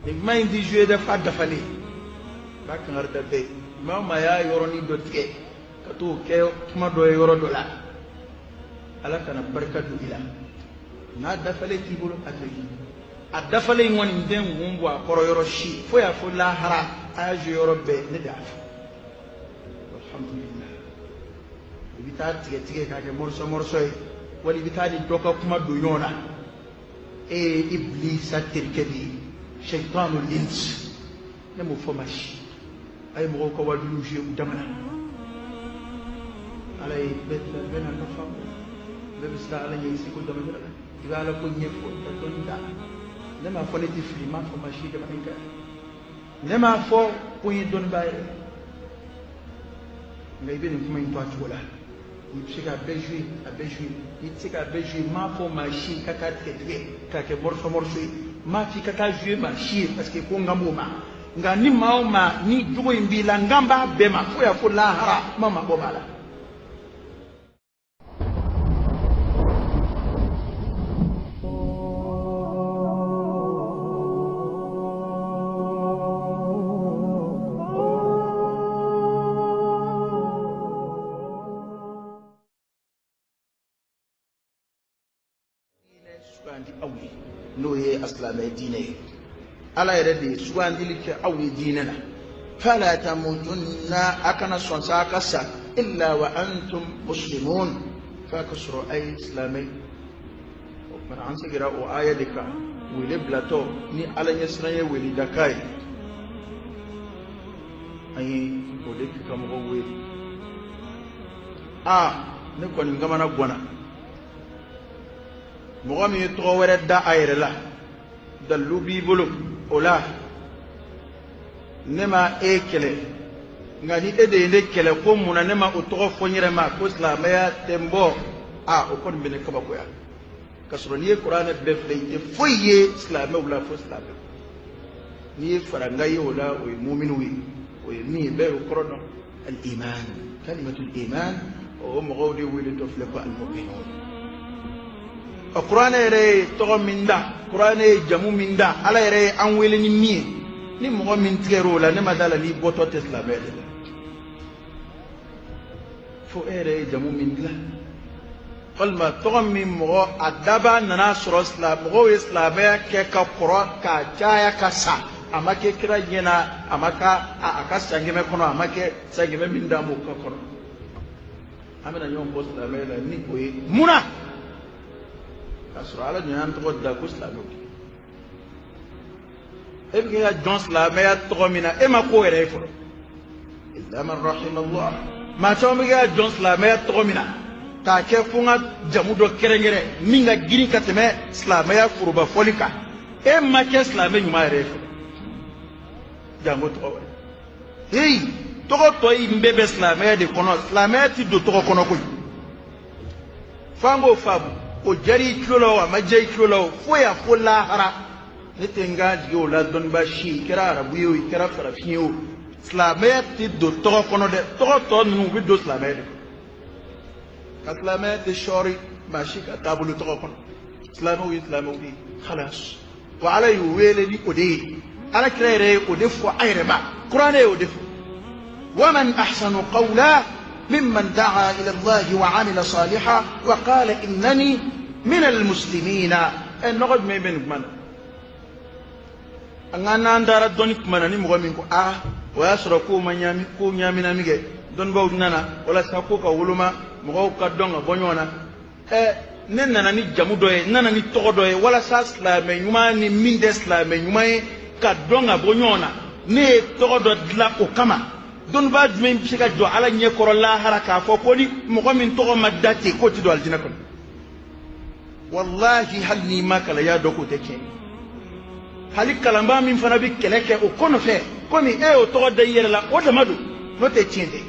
Nin kuma in ti jouer dɛ, f'a dafalen. N b'a kangari da bɛɛ ye. Maa o maa y'a yɔrɔnin dɔ tigɛ ka t'o kɛ kuma dɔ ye yɔrɔ dɔ la, Ala kana barika don i la. N'a dafalen t'i bolo, a to yen. A dafalen in kɔni n tɛ n kun bɔ a kɔrɔ yɔrɔ si fo y'a fɔ lahara. A y'a jouer yɔrɔ bɛɛ, ne de y'a fɔ. Alhamdulillah. I bɛ taa tigɛ tigɛ k'a kɛ morceau morceau ye, wali i bɛ taa ni dɔ ka kuma don ɲɔgɔn na. E ye Ibilisa terikɛ de ye, shaitanul ins. Ne m'o fɔ maa si. A ye mɔgɔw ka wajuliw jouer u dama na. Ala ye bɛɛ dilan, bɛɛ n'a ka faamu, bɛɛ bɛ siran Ala ɲɛ i seko damayira la. I bɛ Ala ko ɲɛfɔ, i ka dɔnni d'a la. Ne m'a fɔ ne tɛ fili, n m'a fɔ maa si jamana in kan. Ne m'a fɔ ko n ye dɔnnibaa yɛrɛ, nka i bɛ nin kuma in to a cogo la. I bɛ se k'a bɛɛ jouer, a bɛɛ jouer. I tɛ se k'a bɛɛ jouer. N m'a fɔ maa si ka taa tigɛ tigɛ k'a kɛ morceau morceau ye. N m'a fɔ i ka taa jouer maa si ye, parce que ko n kan b'o ma. Nka ni maa o maa ni jogo in b'i la, n kan b'a bɛɛ ma fo y'a fɔ lahara, n ma mabɔ b'a la. Sugandi aw ye, n'o ye a silamɛ diinɛ ye. Ala yɛrɛ de ye sugandili kɛ aw ye diinɛ na. Fala tamutunna, a kana sɔn sa a ka sa, illa wa antum muslimun, f'a ka sɔrɔ a ye silamɛ ye. O tuma an segira o aya de kan, wele bilatɔ ni Ala ɲɛsiran ye weledaka ye. An ye o de kɛ ka mɔgɔw wele. Aa, ne kɔni kamana ganna. Mɔgɔ min ye tɔgɔ wɛrɛ da a yɛrɛ la, dalilu b'i bolo o la, ne ma e kɛlɛ. Nka ni e de ye ne kɛlɛ ko mun na ne ma o tɔgɔ fɔ n yɛrɛ ma ko silamɛya tɛ n bɔ, a o kɔni bɛ ne kabakoya. K'a sɔrɔ n'i ye kuranɛ bɛɛ filɛ, i tɛ foyi ye silamɛw la fo silamɛw. N'i ye faranga ye o la, o ye muminiw ye, o ye min ye, bɛɛ y'o kɔrɔ dɔn. Al-iman, kalimatul iman, o mɔgɔw de wele tɔ filɛ ko al-mu'minun. Ɔ, kuranɛ yɛrɛ ye tɔgɔ min da, kuranɛ ye jamu min da, Ala yɛrɛ ye an wele ni min ye, ni mɔgɔ min tigɛr'o la, ne ma da la n'i bɔtɔ tɛ silamɛ de la. Fo e yɛrɛ ye jamu min dilan, walima tɔgɔ min mɔgɔ a dabaa nana sɔrɔ mɔgɔw ye silamɛya kɛ ka kɔrɔ k'a caya ka sa, a ma kɛ kira ɲɛna, a ma kɛ a ka san 100 kɔnɔ, a ma kɛ san 100 min d'an m'o ka kɔrɔ. An bɛna ɲɔgɔn bɔ silamɛya la ni o ye mun na? K'a sɔrɔ Ala dun y'an tɔgɔ da ko silamɛw. E bɛ kɛ ka jɔn silamɛya tɔgɔ min na, e ma k'o yɛrɛ ye fɔlɔ. Illa man rahimallah. Maa caman bɛ kɛ ka jɔn silamɛya tɔgɔ min na, k'a kɛ fo n ka jamu dɔ kɛrɛnkɛrɛn min ka girin ka tɛmɛ silamɛya foroba fɔli kan, e ma kɛ silamɛ ɲuman yɛrɛ ye fɔlɔ, janko tɔgɔ wɛrɛ. Heyi, tɔgɔ tɔ in bɛɛ bɛ silamɛya de kɔnɔ. Silamɛya ti don tɔgɔ kɔnɔ koyi. F'an k'o faamu. O diyara i tulo la o, a ma diya i tulo la o, fo yan fo lahara, ne tɛ n kan jigin o la. Dɔnnibaa si, i kɛra arabu ye o, i kɛra farafin ye o, silamɛya tɛ don tɔgɔ kɔnɔ dɛ. Tɔgɔ tɔ ninnu, u bɛ don silamɛya de kɔnɔ. Ka silamɛya tɛ sɔɔri maa si ka taabolo tɔgɔ kɔnɔ. Silamɛw ye silamɛw de ye, halas. Wa Ala y'u wele ni o de ye. Ala kira yɛrɛ ye o de fɔ a yɛrɛ ma, kuranɛ ye o de fɔ. Waman ahsanu qawla mimman da'a ila Allahi wa amila saliha wa qala innani min almuslimina. Ɛ, nɔgɔ jumɛn bɛ nin kuma na? An ka n'an taara dɔnni kuma na, ni mɔgɔ min ko aa, o y'a sɔrɔ kow ma ɲaami, kow ɲaamina min kɛ, dɔnnibaaw nana walasa ko ka woloma, mɔgɔw ka dɔn ka bɔ ɲɔgɔn na. Ɛ, ne nana ni jamu dɔ ye, n nana ni tɔgɔ dɔ ye walasa silamɛ ɲuman ni min tɛ silamɛ ɲuman ye ka dɔn ka bɔ ɲɔgɔn na. Ne ye tɔgɔ dɔ dilan o kama. Dɔnnibaa jumɛn bɛ se ka jɔ Ala ɲɛ kɔrɔ lahara k'a fɔ ko ni mɔgɔ min tɔgɔ ma da ten, k'o ti don alijinɛ kɔnɔ? Walahi, hali n'i ma kalan, i y'a dɔn k'o tɛ tiɲɛ ye. Hali kalanbaa min fana bɛ kɛlɛ kɛ o ko nɔfɛ, komi e y'o tɔgɔ da i yɛrɛ la, o dama don, n'o tɛ tiɲɛ tɛ.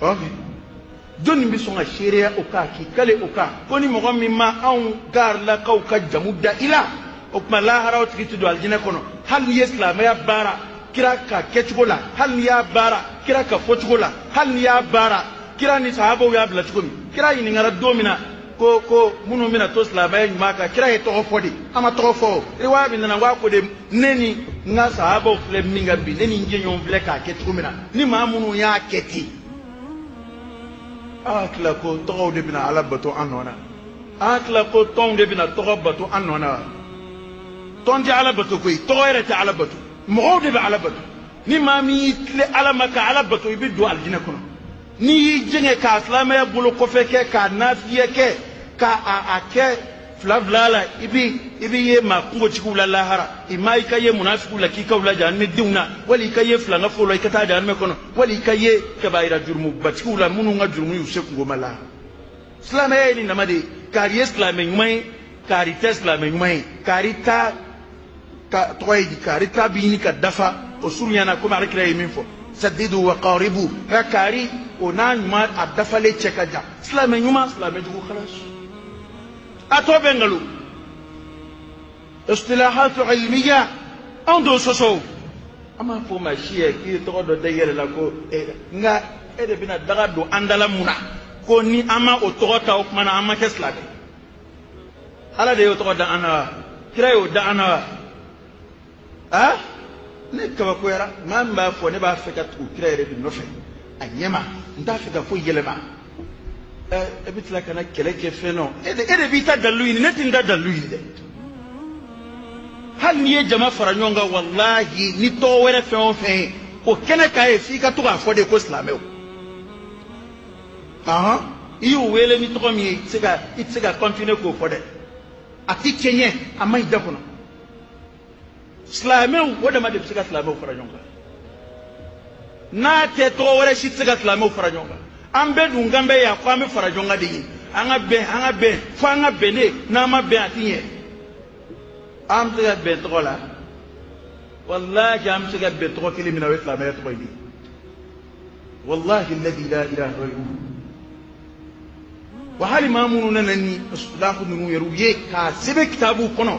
Ok, jɔnni bɛ sɔn ka seereya o kan, k'i kale o kan ko ni mɔgɔ min ma anw garilakaw ka jamu da i la, o tuma lahara o tigi tɛ don alijinɛ kɔnɔ? Hali n'i ye silamɛya baara kira ka kɛcogo la, hali n'i y'a baara kira ka fɔcogo la, hali n'i y'a baara kira ni sahabaw y'a bila cogo min, kira ɲininkara don min na Ko minnu bɛna to silamɛya ɲuman kan, kira ye tɔgɔ fɔ de, an ma tɔgɔ fɔ. O riwaya min nana, n k'a ko de, ne ni n ka sahabaw filɛ min kan bi, ne ni n jɛɲɔgɔn filɛ k'a kɛ cogo min na, ni maa minnu y'a kɛ ten. An hakili ko tɔgɔw de bɛna Ala bato an nɔ na, an hakili ko tɔnw de bɛna tɔgɔ bato an nɔ na. Tɔn tɛ Ala bato koyi, tɔgɔ yɛrɛ tɛ Ala bato, mɔgɔw de bɛ Ala bato. Ni maa min y'i tilen Ala ma ka Ala bato, i bɛ don alijinɛ kɔnɔ. N'i y'i jɛngɛ k'a silamɛya bolo kɔfɛ kɛ, k'a nafiya kɛ, k'a a kɛ fila fila la, i bɛ ye maa kungotigiw la lahara. I ma i ka ye munafigiw la k'i ka u la jahanamɛ denw na, wali i ka ye filankafow la i ka taa jahanamɛ kɔnɔ, wali i ka ye kabayira jurumubatigiw la minnu ka jurumu y'u se kungo ma lahara. Silamɛya ye nin nama de ye. Kari ye silamɛ ɲuman ye, kari tɛ silamɛ ɲuman ye, kari ta ka tɔgɔ ye di, kari ta bɛ ɲini ka dafa o surunyana komi alakira ye min fɔ, sadidu wa qaribu. Nka kari o n'a ɲuman a dafalen cɛ ka jan. Silamɛ ɲuman, silamɛ jugu, khalas, a tɔ bɛ nkalon. Istilahatu ilmiya anw t'o sɔsɔ o, an b'a fɔ maa si ye k'i ye tɔgɔ dɔ da i yɛrɛ la ko nka e de bɛna daga don an da la mun na ko ni an ma o tɔgɔ ta, o tuma na an ma kɛ silamɛ? Ala de y'o tɔgɔ da an na wa? Kira y'o da an na wa? A ne kabakoyara. Maa min b'a fɔ ne b'a fɛ ka tugu kira yɛrɛ de nɔfɛ a ɲɛma, n t'a fɛ ka foyi yɛlɛma, e bɛ tila ka na kɛlɛ kɛ fɛn nɔ. E de b'i ta dalilu ɲini, ne tɛ n ta dalilu ɲini dɛ. Hali n'i ye jama fara ɲɔgɔn kan, walahi, ni tɔgɔ wɛrɛ fɛn o fɛn ye o kɛnɛ k'a ye, f'i ka to k'a fɔ de ko silamɛw. Ahan, i y'u wele ni tɔgɔ min ye, i tɛ se ka continuer k'o fɔ dɛ, a ti cɛ ɲɛ, a man ɲi da kɔnɔ. Silamɛw o dama de bɛ se ka silamɛw fara ɲɔgɔn kan, n'a tɛ tɔgɔ wɛrɛ si tɛ se ka silamɛw fara ɲɔgɔn kan. An bɛɛ dun kan bɛ yan ko an bɛ fara ɲɔgɔn kan de ye, an ka bɛn, an ka bɛn, fo an ka bɛn de, n'an ma bɛn a ti ɲɛ. An bɛ se ka bɛn tɔgɔ la, walahi, an bɛ se ka bɛn tɔgɔ kelen min na, o ye silamɛya tɔgɔ ye de, wallahi alladhi la ilaha ghayruhu. Wa hali maa minnu nana ni istilahu ninnu yɛrɛ ye k'a sɛbɛn kitabuw kɔnɔ,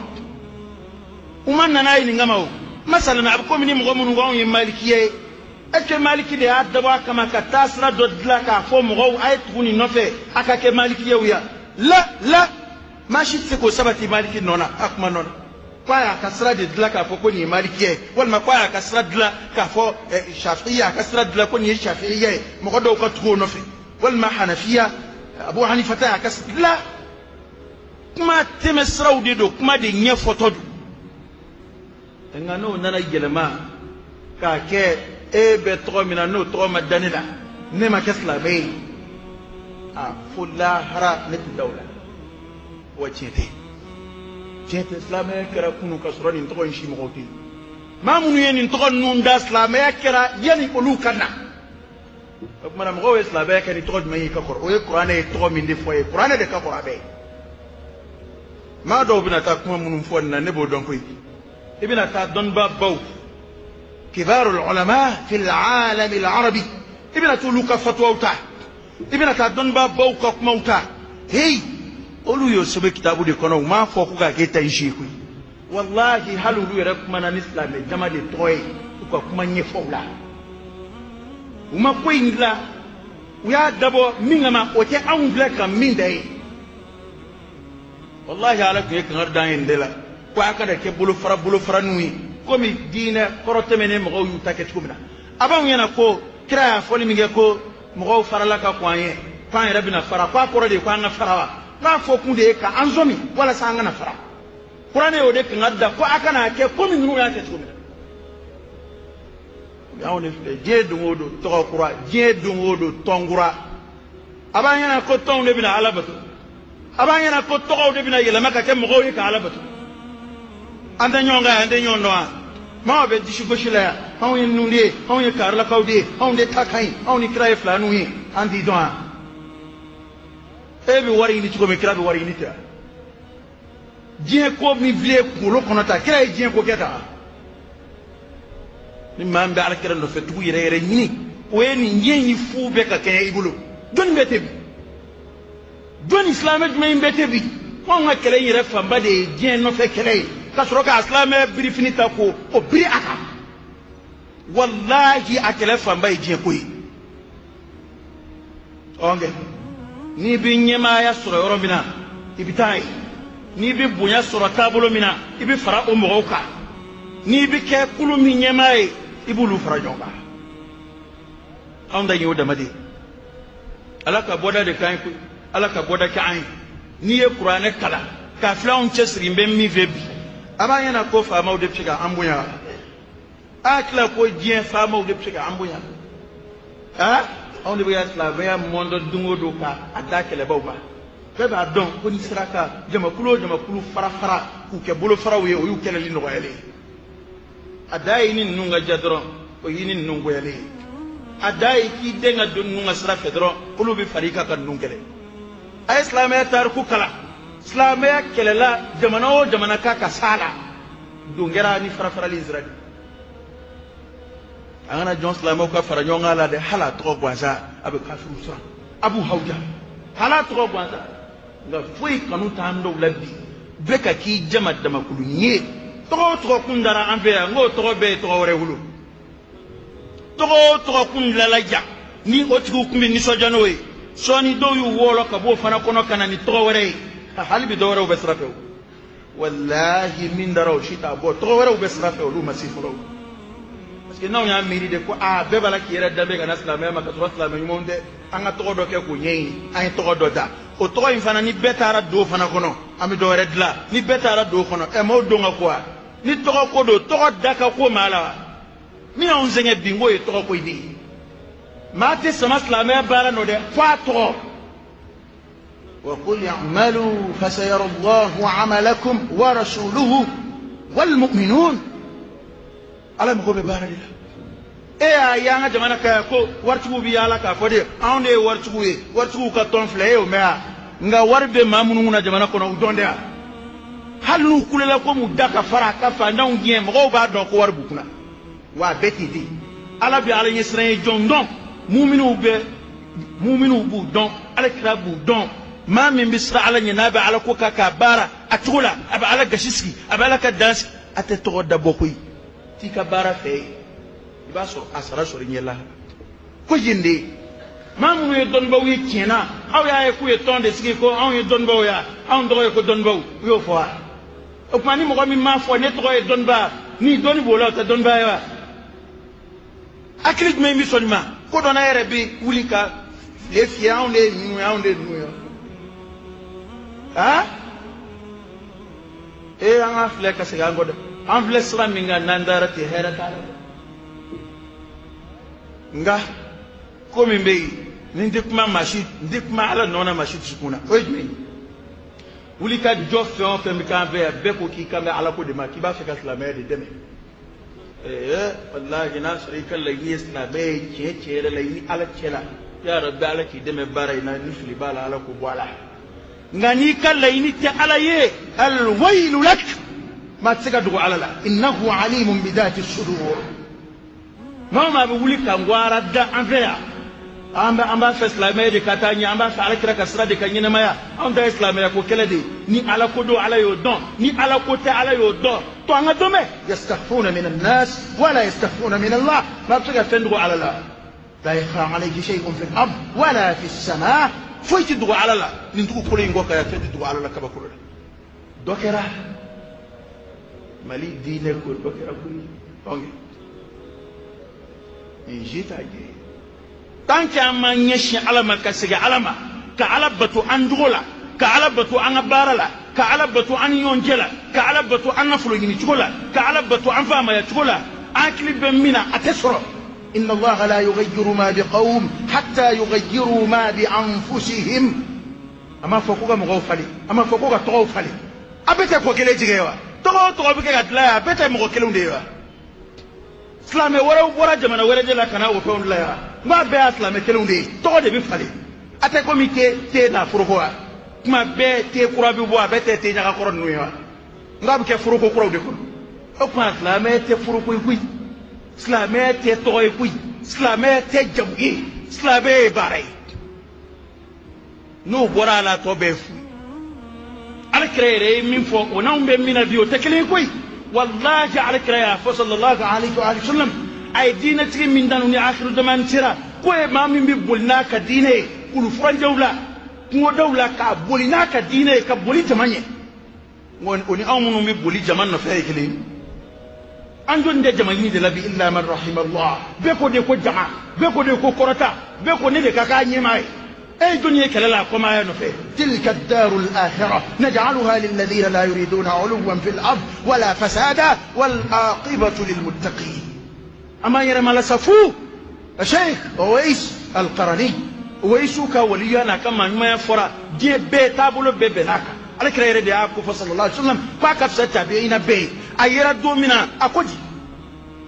u ma nana ye nin kama o. Masalan, a bɛ komi ni mɔgɔ minnu ko anw ye malikiya ye, est ce que maliki de y'a dabɔ a kama ka taa sira dɔ dilan k'a fɔ mɔgɔw a ye tugu nin nɔfɛ a ka kɛ malikiyaw ya? La la, maa si tɛ se k'o sabati maliki nɔ na, a kuma nɔ na, ko a y'a ka sira de dilan k'a fɔ ko nin ye malikiya ye, walima ko a y'a ka sira dilan k'a fɔ shafi'iya, a ka sira dilan ko nin ye shafi'iya ye, mɔgɔ dɔw ka tugu o nɔfɛ, walima hanafiya, Abu Hanifa ta y'a ka la. Kuma tɛmɛ siraw de don, kuma de ɲɛfɔtɔ don. Nka n'o nana yɛlɛma k'a kɛ e bɛ tɔgɔ min na, n'o tɔgɔ ma da ne la, ne ma kɛ silamɛ ye, a fo lahara ne tɛ da o la. Wa tiɲɛ tɛ, tiɲɛ tɛ. Silamɛya kɛra kunu ka sɔrɔ nin tɔgɔ in si mɔgɔw tɛ yen. Maa minnu ye nin tɔgɔ ninnu da, silamɛya kɛra yanni olu ka na. O tuma na mɔgɔw ye silamɛya kɛ ni tɔgɔ jumɛn ye ka kɔrɔ? O ye kuranɛ ye tɔgɔ min de fɔ ye, kuranɛ de ka kɔrɔ a bɛɛ ye. Maa dɔw bɛna taa kuma minnu fɔ nin na, ne b'o dɔn koyi. I bɛna taa dɔnnibaa baw, kibarul ulama fil alami al arabi, i bɛna t'olu ka fatuwaw ta, i bɛna taa dɔnnibaa baw ka kumaw ta. Hey, olu y'o sɛbɛn kitabu de kɔnɔ, u m'a fɔ ko k'a k'e ta i si ye koyi. Walahi, hali olu yɛrɛ kumana ni silamɛ jama de tɔgɔ ye u ka kuma ɲɛfɔw la. U ma ko in dilan, u y'a dabɔ min kama, o tɛ anw filɛ ka min da ye. Walahi, Ala tun ye kangari d'an ye nin de la ko a kana kɛ bolofara bolofaraninw ye, komi diinɛ kɔrɔ tɛmɛnen mɔgɔw y'u ta kɛ cogo min na. A b'anw ɲɛna ko kira y'a fɔli min kɛ ko mɔgɔw farala ka kɔn an ye, k'an yɛrɛ bɛna fara, k'a kɔrɔ de ye ko an ka fara wa? K'a fɔ kun de ye ka an sɔmi walasa an kana fara. Kuranɛ y'o de kangari da ko a kana kɛ komi ninnu y'a kɛ cogo min na. Anw de filɛ, diɲɛ don o don tɔgɔ kura, diɲɛ don o don tɔn kura. A b'an ɲɛna ko tɔnw de bɛna Ala bato, a b'an ɲɛna ko tɔgɔw de bɛna yɛlɛma ka kɛ mɔgɔw ye ka Ala bato. An tɛ ɲɔgɔn kan, an tɛ ɲɔgɔn dɔn wa? Maaw bɛ disi gosi la yan, anw ye ninnu de ye, anw ye karilakaw de ye, anw de ta ka ɲi, anw ni kira ye filaninw ye. An t'i dɔn wa? E bɛ wari ɲini cogo min, kira bɛ wari ɲini ten wa? Diɲɛ ko min filɛ kunkolo kɔnɔ ta, kira ye diɲɛ ko kɛ tan. Ni maa min bɛ ala kira nɔfɛ tugu yɛrɛ yɛrɛ ɲini, o ye nin diɲɛ in fu bɛɛ ka kɛɲɛ i bolo. Jɔnni bɛ ten bi? Jɔnni silamɛ jumɛn bɛ ten bi? Anw ka kɛlɛ in yɛrɛ fanba de ye diɲɛ nɔfɛ kɛlɛ ye, ka sɔrɔ k'a silamɛ birifini ta k'o o biri a kan. Walahi, a kɛlɛ fanba ye diɲɛ ko ye. Ɔ kɛ N'i bɛ ɲɛmaaya sɔrɔ yɔrɔ min na, i bɛ taa yen. N'i bɛ bonya sɔrɔ taabolo min na, i bɛ fara o mɔgɔw kan. N'i bɛ kɛ kulu min ɲɛmaa ye, i b'olu fara ɲɔgɔn kan. Anw ta y'o dama de ye. Ala ka bɔda de k'an ye koyi. Ala ka bɔda kɛ an ye. N'i ye kuranɛ kalan k'a filɛ, anw cɛsiri bɛ min fɛ bi, a b'an ɲɛna ko faamaw de bɛ se k'an bonya. A tila ko diɲɛ faamaw de bɛ se k'an bonya. Aa, anw de bɛ ka silamɛya mɔndɔ don o don ka a da kɛlɛbaw ma. Bɛɛ b'a dɔn ko n'i sera ka jamakulu o jamakulu fara fara k'u kɛ bolofaraw ye, o y'u kɛlɛli nɔgɔyalen ye. A da ye ni ninnu ka ja dɔrɔn, o y'i ni ninnu goyalen ye. A da ye k'i den ka don ninnu ka sira fɛ dɔrɔn, olu bɛ fara i kan ka ninnu kɛlɛ. A ye silamɛya tariku kalan. Silamɛya kɛlɛla jamana o jamana kan ka s'a la, don kɛra ni fara farali sira de. An kana jɔn silamɛw ka fara ɲɔgɔn kan la dɛ. Hali a tɔgɔ gansan, a bɛ kafiriw siran, a b'u hawuja, hali a tɔgɔ gansan. Nka foyi kanu t'an dɔw la bi, bɛɛ ka k'i jama damakulunin ye. Tɔgɔ o tɔgɔ kun dara an fɛ yan, n k'o tɔgɔ bɛɛ ye tɔgɔ wɛrɛ wolo. Tɔgɔ o tɔgɔ kun dilala yan, ni o tigiw kun bɛ nisɔndiya n'o ye, sɔɔni dɔw y'u wɔlɔ ka bɔ o fana kɔnɔ ka na ni tɔgɔ wɛrɛ ye. Hali bi dɔ wɛrɛw bɛ sira fɛ. O walahi, min dara o si t'a bɔ. Tɔgɔ wɛrɛw bɛ sira fɛ, olu ma se fɔlɔ. Parce que n'anw y'a miiri de ko aa, bɛɛ b'a la k'i yɛrɛ danbe ka na silamɛya ma ka sɔrɔ silamɛ ɲumanw tɛ, an ka tɔgɔ dɔ kɛ k'o ɲɛɲini. An ye tɔgɔ dɔ da, o tɔgɔ in fana, ni bɛɛ taara don o fana kɔnɔ, an bɛ dɔ wɛrɛ dilan. Ni bɛɛ taara don o kɔnɔ, ɛ, maaw don ka ko wa? Ni tɔgɔ ko don, tɔgɔ da ka ko maa la wa? Min y'anw sɛgɛn bi, n k'o ye tɔgɔ ko in de ye. Maa tɛ sama silamɛya baara nɔ dɛ, fo a tɔgɔ. وقل اعملوا فسيرى الله عملكم ورسوله والمؤمنون. Ala mago bɛ baara de la. E y'a ye an ka jamana kan yan ko waritigiw bɛ yaala k'a fɔ de, anw de ye waritigiw ye, waritigiw ka tɔn filɛ. E y'o mɛn wa? Nka wari bɛ maa minnu kunna jamana kɔnɔ, u dɔn tɛ wa? Hali n'u kulela ko m'u da ka fara ka fantanw gɛn, mɔgɔw b'a dɔn ko wari b'u kunna. Wa a bɛɛ tɛ den. Ala bɛ ala ɲɛsiran ye jɔn dɔn? Muminw bɛ, muminw b'u dɔn, ala kira b'u dɔn. Maa min bɛ siran ala ɲɛ, n'a bɛ ala ko kan k'a baara a cogo la, a bɛ ala gasi sigi, a bɛ ala ka dan sigi, a tɛ tɔgɔ dabɔ koyi. T'i ka baara fɛ yen, i b'a sɔrɔ a sara sɔrɔ i ɲɛ lahara ko yen de ye. Maa minnu ye dɔnnibaw ye tiɲɛ na, aw y'a ye k'u ye tɔn de sigi ko anw ye dɔnnibaw ye, anw tɔgɔ ye ko dɔnnibaw, u y'o fɔ wa? O tuma, ni mɔgɔ min m'a fɔ ne tɔgɔ ye dɔnnibaa, ni dɔnni b'o la, o tɛ dɔnnibaa ye wa? Hakili jumɛn bɛ sɔn nin ma? Ko dɔ n'a yɛrɛ bɛ wuli ka tile fiyɛ, anw de ye ninnu ye, anw de ye ninnu ye. Aa, ee, an ka filɛ ka segin an kɔ dɛ. An filɛ sira min kan, n'an taara ten, hɛrɛ t'a la dɛ. Nka ko min bɛ yen ni n tɛ kuma maa si, n tɛ kuma ala nɔ na maa si dusukun na, o ye jumɛn ye? Wuli ka jɔ fɛn o fɛn bɛ k'an fɛ yan, bɛɛ ko k'i kan bɛ ala ko de ma, k'i b'a fɛ ka silamɛya de dɛmɛ. Ɛɛ, walahi, n'a sɔrɔ i ka laɲini ye silamɛ ye tiɲɛ tiɲɛ yɛrɛ la, i ni ala cɛ la, ya rabi, ala k'i dɛmɛ baara in na. Ni fili b'a la, ala k'o bɔ a la. Nka n'i ka laɲini tɛ ala ye, alwailu lak. Maa tɛ se ka dogo ala la. إنه عليم بذات الصدور. Maa o maa bɛ wuli ka ngwara da an fɛ yan, an bɛ, an b'a fɛ silamɛya de ka taa ɲɛ, an b'a fɛ ala kira ka sira de ka ɲɛnɛmaya, anw ta ye silamɛya ko kɛlɛ de ye. Ni ala ko don, ala y'o dɔn. Ni ala ko tɛ, ala y'o dɔn. To an ka dɔn mɛn. يستخفون من الناس ولا يستخفون من الله. Maa bɛ se ka fɛn dogo ala la? لا يخفى عليه شيء في الأرض ولا في السماء. Foyi tɛ dogo ala la nin dugukolo in kɔ kan yan. Fɛn tɛ dogo ala la kabakolo la. Dɔ kɛra Mali diinɛ ko, dɔ kɛra koyi. Donc nin si t'a jɛ tant que an ma ɲɛsin ala ma, ka segin ala ma, ka ala bato an jogo la, ka ala bato an ka baara la, ka ala bato an ni ɲɔgɔn cɛ la, ka ala bato an ka nafolo ɲini cogo la, ka ala bato an faamaya cogo la, an hakili bɛ min na, a tɛ sɔrɔ. إن الله لا يغير ما بقوم حتى يغيروا ما بأنفسهم. A m'a fɔ ko ka mɔgɔw falen, a m'a fɔ ko ka tɔgɔw falen. A bɛɛ tɛ kɔ kelen jigin ye wa? Tɔgɔ o tɔgɔ bɛ kɛ ka dilan yan, a bɛɛ tɛ mɔgɔ kelenw de ye wa? Silamɛ wɛrɛw bɔra jamana wɛrɛ de la ka na o fɛnw dilan yan. N k'a bɛɛ y'a silamɛ kelenw de ye, tɔgɔ de bɛ falen. A tɛ komi te te n'a foroko wa? Kuma bɛɛ te kura bɛ bɔ, a bɛɛ tɛ te ɲaga kɔrɔ ninnu ye wa? N k'a bɛ kɛ foroko kuraw de kɔnɔ. O tuma, silamɛ tɛ foroko ye koyi, silamɛ tɛ tɔgɔ ye koyi, silamɛ tɛ jamu ye, silamɛ ye baara ye. N'o bɔra a la, tɔ bɛɛ ye fu ye. Ala kira yɛrɛ ye min fɔ, o n'anw bɛ min na bi, o tɛ kelen ye koyi. Walahi, ala kira y'a fɔ, sallallahu alayhi wa sallam, a ye diinɛtigi min danu ni akhiru zaman sera, k'o ye maa min bɛ boli n'a ka diinɛ ye kulu furancɛw la. Kungodaw la k'a boli n'a ka diinɛ ye ka boli jama ɲɛ. O ni anw minnu bɛ boli jama nɔfɛ ye kelen ye. An jɔn tɛ jama ɲini de la bi illa man rahimallah. Bɛɛ ko de ko jama, bɛɛ ko de ko kɔrɔta, bɛɛ ko ne de ka k'a ɲɛmaa ye. E jɔn ye kɛlɛ la a kɔmaaya nɔfɛ. تلك الدار الآخرة نجعلها للذين لا يريدون علوا في الأرض ولا فسادا والعاقبة للمتقين. An b'an yɛrɛ malasa fu. الشيخ أويس القرني Uwaisu ka waliya n'a ka maaɲumanya fɔra diɲɛ bɛɛ taabolo bɛɛ bɛnn'a kan. Ala kira yɛrɛ de y'a ko fɔ sallallahu alaihi wasallam k'a ka fisa tabi'ina bɛɛ ye. A yera don min na a ko di.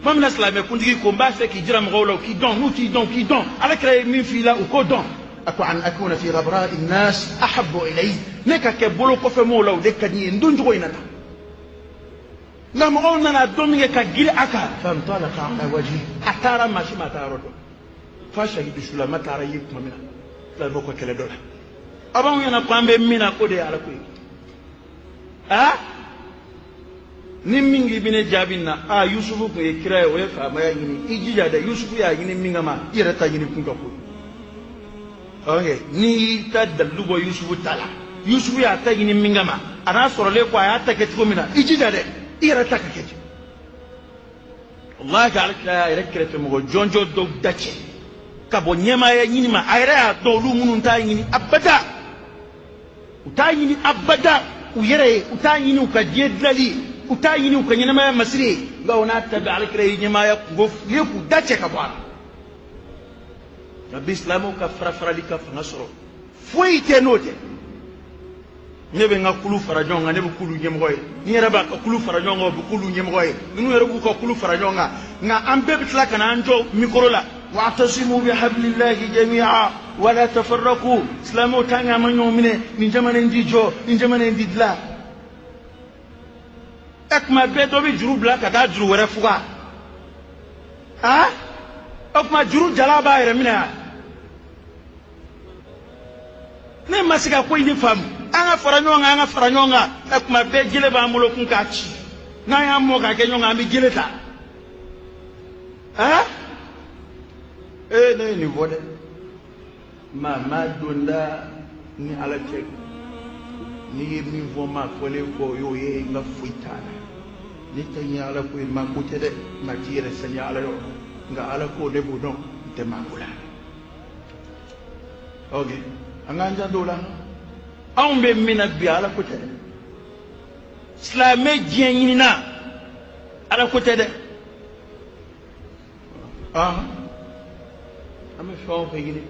Tuma min na silamɛ kuntigi ko n b'a fɛ k'i jira mɔgɔw la u k'i dɔn, n'u t'i dɔn u k'i dɔn. Ala kira ye min f'i la u k'o dɔn. أكو أن أكون في غبراء الناس أحب إلي. Ne ka kɛ bolo kɔfɛ mɔgɔw la o de ka di n ye n don cogo in na tan. Nka mɔgɔw nana don min kɛ ka girin a kan. فانطلق على وجهه. A taara maa si ma taa yɔrɔ dɔn. F'a sahidu sulama taara ye tuma min na silamɛw ka kɛlɛ dɔ la. A b'anw ɲɛna ko an bɛ min na k'o de ye ala ko ye. Aa ni min k'i bɛ ne jaabi nin na, aa Yusufu tun ye kira ye, o ye faamaya ɲini. I jija dɛ, Yusufu y'a ɲini min kama, i yɛrɛ ta ɲini kun ka ko ye. Ok, n'i y'i ta dalilu bɔ Yusufu ta la, Yusufu y'a ta ɲini min kama, a n'a sɔrɔlen ko a y'a ta kɛ cogo min na, i jija dɛ, i yɛrɛ ta ka kɛ ten. Walahi ala kira y'a yɛrɛ kɛrɛfɛ mɔgɔ jɔnjɔn dɔw da cɛ ka bɔ ɲɛmaaya ɲini ma. A yɛrɛ y'a dɔn olu minnu t'a ɲini abada, u t'a ɲini abada u yɛrɛ ye, u t'a ɲini u ka diɲɛ dilali ye, u t'a ɲini u ka ɲɛnamaya masiri ye. Nka o n'a ta bɛɛ ala kira ye ɲɛmaaya kungo f'u ye k'u da cɛ ka bɔ a la. Nka bi silamɛw ka fara farali ka fanga sɔrɔ foyi tɛ n'o tɛ. Ne bɛ n ka kulu fara ɲɔgɔn kan, ne bɛ kulu ɲɛmɔgɔ ye. Ni yɛrɛ b'a ka kulu fara ɲɔgɔn kan, o bɛ kulu ɲɛmɔgɔ ye. Ninnu yɛrɛ b'u ka kulu fara ɲɔgɔn kan, nka an bɛɛ bɛ tila ka na an jɔ mikoro la. Wa'tasimu bihablillahi jami'a wala tafarraqu. Silamɛw t'an k'an ma ɲɔgɔn minɛ, nin jamana in ti jɔ, nin jamana in ti dilan. Ɛ tuma bɛɛ dɔ bɛ juru bila ka taa juru wɛrɛ fuga. Aa o tuma juru jala b'a yɛrɛ minɛ wa? Ne ma se ka ko in de faamu. An ka fara ɲɔgɔn kan, an ka fara ɲɔgɔn kan. Ɛ tuma bɛɛ jele b'an bolo kun k'a ci. N'an y'a mɔ k'a kɛ ɲɔgɔn kan, an bɛ jele ta. Aa ee ne ye nin fɔ dɛ. Maa ma donda ni ala cɛ. N'i ye min fɔ maa fɔlen kɔ o y'o ye, n ka foyi t'a la. Ne ta ye ala ko ye, maa ko tɛ dɛ. Maa t'i yɛrɛ saniya ala yɔrɔ. Nka ala ko ne b'o dɔn, n tɛ maa ko la. Ok, an k'an janto o la. Anw bɛ min na bi ala ko tɛ dɛ. Silamɛ diɲɛ ɲinina ala ko tɛ dɛ. An bɛ fɛn o fɛn ɲini,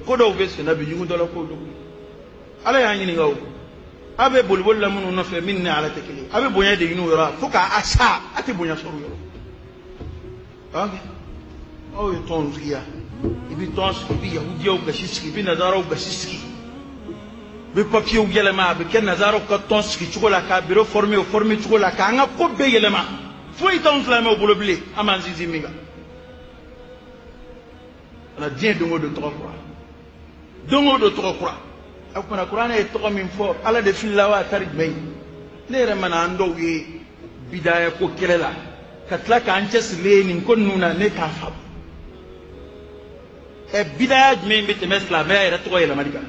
ko dɔw bɛ senna bi ɲugutɔla kow don. Ala y'an ɲininka o. A bɛ boliboli la minnu nɔfɛ min ni ala tɛ kelen ye, a bɛ bonya de ɲini o yɔrɔ fo k'a sa, a tɛ bonya sɔrɔ o yɔrɔ. Ok, aw ye tɔn sigi yan, i bɛ tɔn sigi, i bɛ yahudiyaw gasi sigi, i bɛ nazaraw gasi sigi, i bɛ papiyew yɛlɛma, a bɛ kɛ nazaraw ka tɔn sigi cogo la, k'a biro former o former cogo la, k'an ka ko bɛɛ yɛlɛma. Foyi t'anw silamɛw bolo bilen, an b'an sinsin min kan. Nka diɲɛ don o don tɔgɔ kura, don o don tɔgɔ kura. A kumana kuranɛ ye tɔgɔ min fɔ, ala de filila wa tari jumɛn ye? Ne yɛrɛ mana an dɔw ye bidaya ko kɛlɛ la ka tila k'an cɛsirilen nin ko ninnu na, ne t'a faamu. Ɛ bidaya jumɛn bɛ tɛmɛ silamɛya yɛrɛ tɔgɔ yɛlɛmali kan?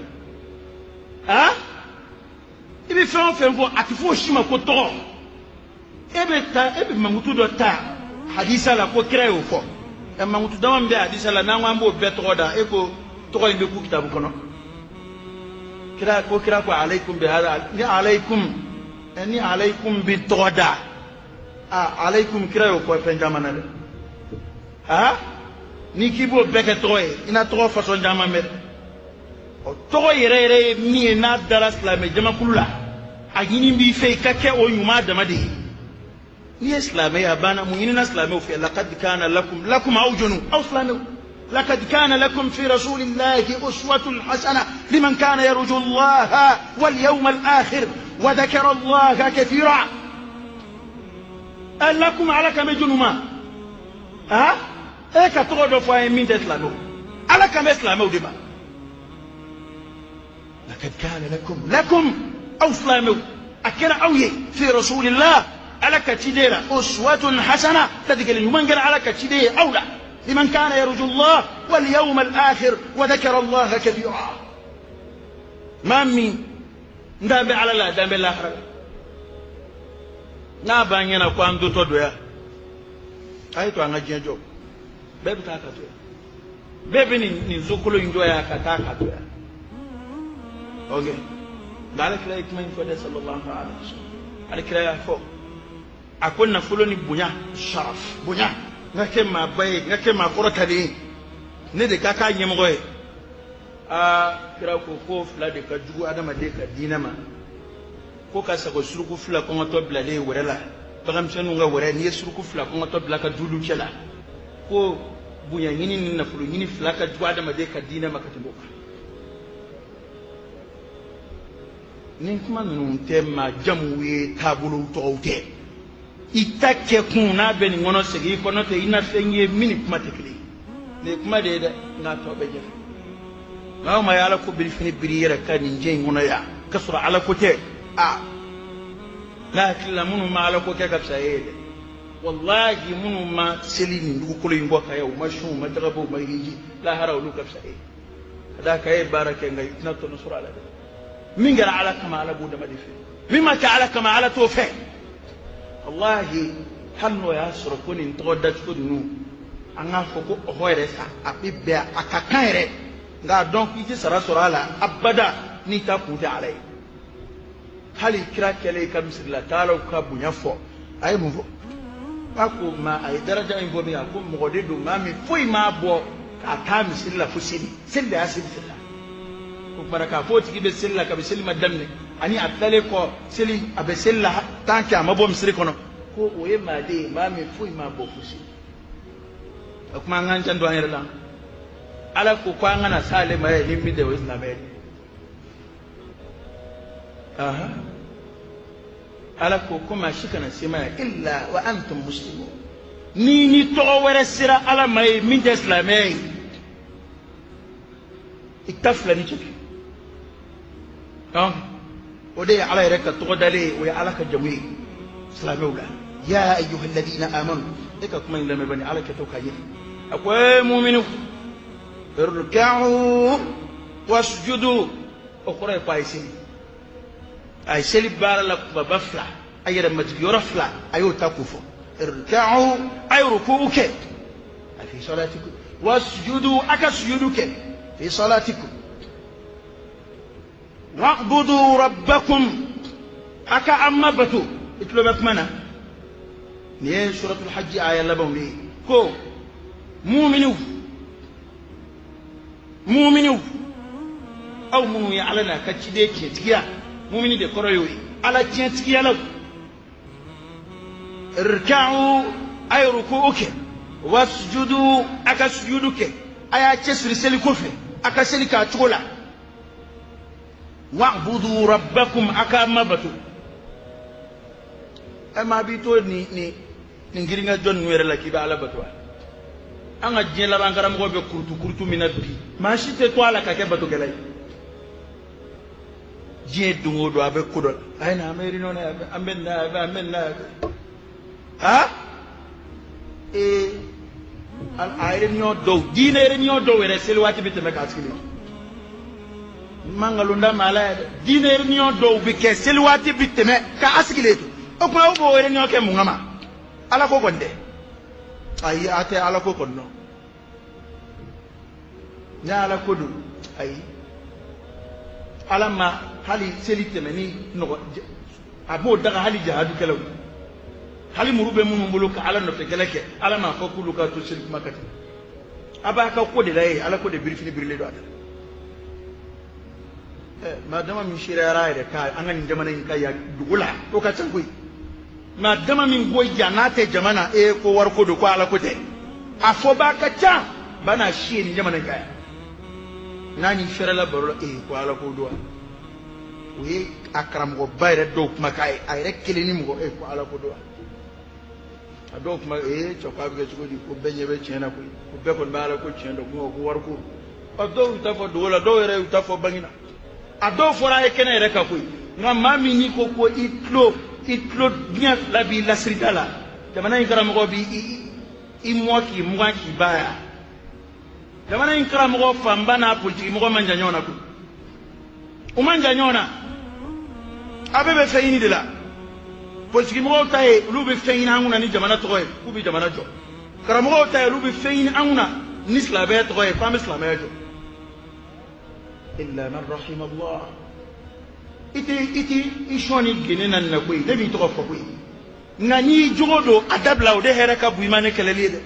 Aa i bɛ fɛn o fɛn fɔ, a tɛ fɔ o si ma ko tɔgɔ. E bɛ taa, e bɛ mankutu dɔ ta hadisa la ko kira y'o fɔ. Ɛ mankutu dama min bɛ hadisa la, n'an ko an b'o bɛɛ tɔgɔ da, e ko tɔgɔ in bɛ k'u kitabu kɔnɔ. Kira ko, kira ko alaykum bi hada, ni alaykum, ni alaykum bi tɔgɔ da. A alaykum kira y'o fɔ fɛn caman na dɛ. Aa n'i k'i b'o bɛɛ kɛ tɔgɔ ye, i na tɔgɔ fasɔn caman mɛn dɛ. O tɔgɔ yɛrɛ yɛrɛ ye min ye n'a dara silamɛ jamakulu la, a ɲini b'i fɛ i ka kɛ o ɲuman dama de ye. N'i ye silamɛ ye a banna, mun ɲinina silamɛw fɛ? Laqad kana lakum, lakum aw jɔnw, aw silamɛw. لقد كان لكم في رسول الله أسوة حسنة لمن كان يرجو الله واليوم الآخر وذكر الله كثيرا. لكم على كم جنوما؟ ها؟ إيه كتقول فاهم مين تسلموا؟ على كم يسلموا دما؟ لقد كان لكم، لكم أو سلموا أكن أوي في رسول الله على كتيرة أسوة حسنة تذكر من قال على كتيرة أو لا لمن كان يرجو الله واليوم الآخر وذكر الله كثيرا. Maa min n dan bɛ ala la, a dan bɛ lahara la. N'a b'an ɲɛna ko an dotɔ don yan, a ye to an ka diɲɛ jɔ. Bɛɛ bɛ taa ka to yan, bɛɛ bɛ nin sokolo in jɔ yan ka taa ka to yan. Ok, nka ala kira ye kuma in fɔ dɛ, sallallahu alaihi wasallam. Ala kira y'a fɔ a ko nafolo ni bonya, sharaf, bonya, n ka kɛ maaba ye, n ka kɛ maa kɔrɔtalen ye, ne de ka k'a ɲɛmɔgɔ ye. Aa, kira ko ko fila de ka jugu adamaden ka diinɛ ma, ko ka sago suruku fila kɔngɔtɔ bilalen wɛrɛ la, baganmisɛnninw ka wɛrɛ, n'i ye suruku fila kɔngɔtɔ bila ka dulu cɛ la, ko bonya ɲini ni nafolo ɲini fila ka jugu adamaden ka diinɛ ma ka tɛmɛ o kan. Nin kuma ninnu tɛ maa jamuw ye, taabolow tɔgɔw tɛ. I ta kɛ kun n'a bɛ nin kɔnɔ, segin i kɔnɔ tɛ i na fɛn ye min ni kuma tɛ kelen ye. Nin ye kuma de ye dɛ, nka tɔ bɛ ɲɛfɛ. Maa o maa ye ala ko birifini biri i yɛrɛ kan nin diɲɛ in kɔnɔ yan k'a sɔrɔ ala ko tɛ, a ne hakili la minnu ma ala ko kɛ ka fisa e ye dɛ. Walahi, minnu ma seli nin dugukolo in kɔ kan yan, u ma sun, u ma jagabɔ, u ma hiji, lahara olu ka fisa e ye. Ka d'a kan e ye baara kɛ, nka i tɛna tɔnɔ sɔrɔ a la dɛ. Min kɛra ala kama, ala b'o dama de fɛ. Min ma kɛ ala kama, ala t'o fɛ. Walahi, hali n'o y'a sɔrɔ ko nin tɔgɔ dacogo ninnu, an k'a fɔ ko ɔhɔ yɛrɛ sa, a bɛ bɛn a ka kan yɛrɛ, nka a dɔn k'i tɛ sara sɔrɔ a la abada n'i ta kun tɛ ala ye. Hali kira kɛlen ka misirilatalaw ka bonya fɔ, a ye mun fɔ? A ko ma a ye daraja in fɔ min, a ko mɔgɔ de don maa min foyi m'a bɔ k'a taa misiri la fo seli, seli de y'a se misiri la. O kumana k'a fɔ o tigi bɛ seli la kabi seli ma daminɛ ani a tilalen kɔ seli, a bɛ seli la tant que a ma bɔ misiri kɔnɔ, ko o ye maa de ye maa min foyi m'a bɔ fo seli. O kuma an k'an janto an yɛrɛ la. Ala ko ko an kana s'ale ma ye ni min tɛ, o ye silamɛ ye. Ala ko ko maa si kana se ma yan illa wa antum muslimun. Ni ni tɔgɔ wɛrɛ sera ala ma ye min tɛ silamɛ ye, i ta fila ni cɛ. Donc o de ye ala yɛrɛ ka tɔgɔ dalen ye, o ye ala ka jamu ye silamɛw la. Ya ayyuha alladhina amanu, e ka kuma in lamɛn bani, ala kɛtɔ k'a ɲɛ. A ko ee muminu, irka'u wasjudu, o kɔrɔ ye ko a ye seli, a ye seli baara la kumaba fila, a yɛrɛ majigiyɔrɔ fila, a y'o ta k'o fɔ. Irka'u, a ye ruku'u kɛ, a fi salatikum, wasjudu, a ka sujudu kɛ, fi salatikum, wa'budu rabbakum, a ka an ma bato. I tulo bɛ kuma na, nin ye suratul hajj aya labanw de ye. Ko muminiw, muminiw, aw minnu ye ala n'a ka ciden tiɲɛtigiya, mumini de kɔrɔ y'o ye, ala tiɲɛtigiyalaw, irka'u, a ye ruku'u kɛ, wasjudu, a ka sujudu kɛ, a y'a cɛsiri seli kɔfɛ, a ka seli k'a cogo la, wa'budu rabbakum, a ka ma bato. Ɛ maa b'i to nin nin nin girinkajɔ ninnu yɛrɛ la k'i bɛ ala bato wa? An ka diɲɛ laban karamɔgɔ bɛ kurutu kurutu min na bi, maa si tɛ to a la ka kɛ batokɛla ye. Diɲɛ don o don a bɛ ko dɔ la, a ye na an bɛ réunion na yan fɛ, an bɛ nin na yan fɛ, an bɛ nin na yan fɛ. Ha ee, a réunion dɔw, diinɛ réunion dɔw yɛrɛ, seli waati bɛ tɛmɛ k'a sigilen. N ma nkalon da maa la yɛrɛ, diinɛ réunion dɔw bɛ kɛ, seli waati bɛ tɛmɛ k'a sigilen to. O tuma aw b'o réunion kɛ mun kama? Ala ko kɔni tɛ. Ayi, a tɛ ala ko kɔni dɔn. Ni ala ko don, ayi, ala ma hali seli tɛmɛ ni nɔgɔ, a b'o daga hali jahadukɛlaw, hali muru bɛ minnu bolo ka ala nɔfɛ kɛlɛ kɛ, ala m'a fɔ k'olu ka to seli kuma ka tɛmɛ. A b'a ka ko de la ye, ala ko de birifini birilen don a da. Ɛ maa dama min seereyara a yɛrɛ kan an ka nin jamana in ka yan dugu la, o ka ca koyi. Maa dama min ko yan n'a tɛ jama na, e ko wariko don, ko ala ko tɛ, a fɔbaa ka ca ba n'a si ye nin jamana in kan yan. N'a ni fɛrɛla baro la, e ko ala ko don wa? O ye a karamɔgɔba yɛrɛ dɔw kumakan ye, a yɛrɛ kelen ni mɔgɔ, e ko ala ko don wa? A dɔw kuma, ee cɛ, ko a bɛ kɛ cogo di, ko bɛɛ ɲɛ bɛ tiɲɛ na koyi, ko bɛɛ kɔni bɛ ala ko tiɲɛ dɔn, ko wariko. A dɔw y'u ta fɔ dogo la, dɔw yɛrɛ y'u ta fɔ bange na, a dɔw fɔra a ye kɛnɛ yɛrɛ kan koyi. Nka maa min n'i ko ko i tulo i tulo diɲɛ fila b'i lasiri da la, jamana in karamɔgɔ b'i i mɔ k'i mugan k'i ba yan. Jamana in karamɔgɔ fanba n'a politiki mɔgɔ man jan ɲɔgɔn na koyi. U man jan ɲɔgɔn na, a bɛɛ bɛ fɛn ɲini de la. Politikimɔgɔw ta ye, olu bɛ fɛn ɲini an kunna ni jamana tɔgɔ ye k'u bɛ jamana jɔ. Karamɔgɔw ta ye, olu bɛ fɛn ɲini an kunna ni silamɛya tɔgɔ ye k'an bɛ silamɛya jɔ. Illa man rahima Allah. I tɛ i sɔn ni gene na nin na koyi, ne b'i tɔgɔ fɔ koyi. Nka n'i jogo don a dabila, o de hɛrɛ ka bon i ma ne kɛlɛli ye dɛ.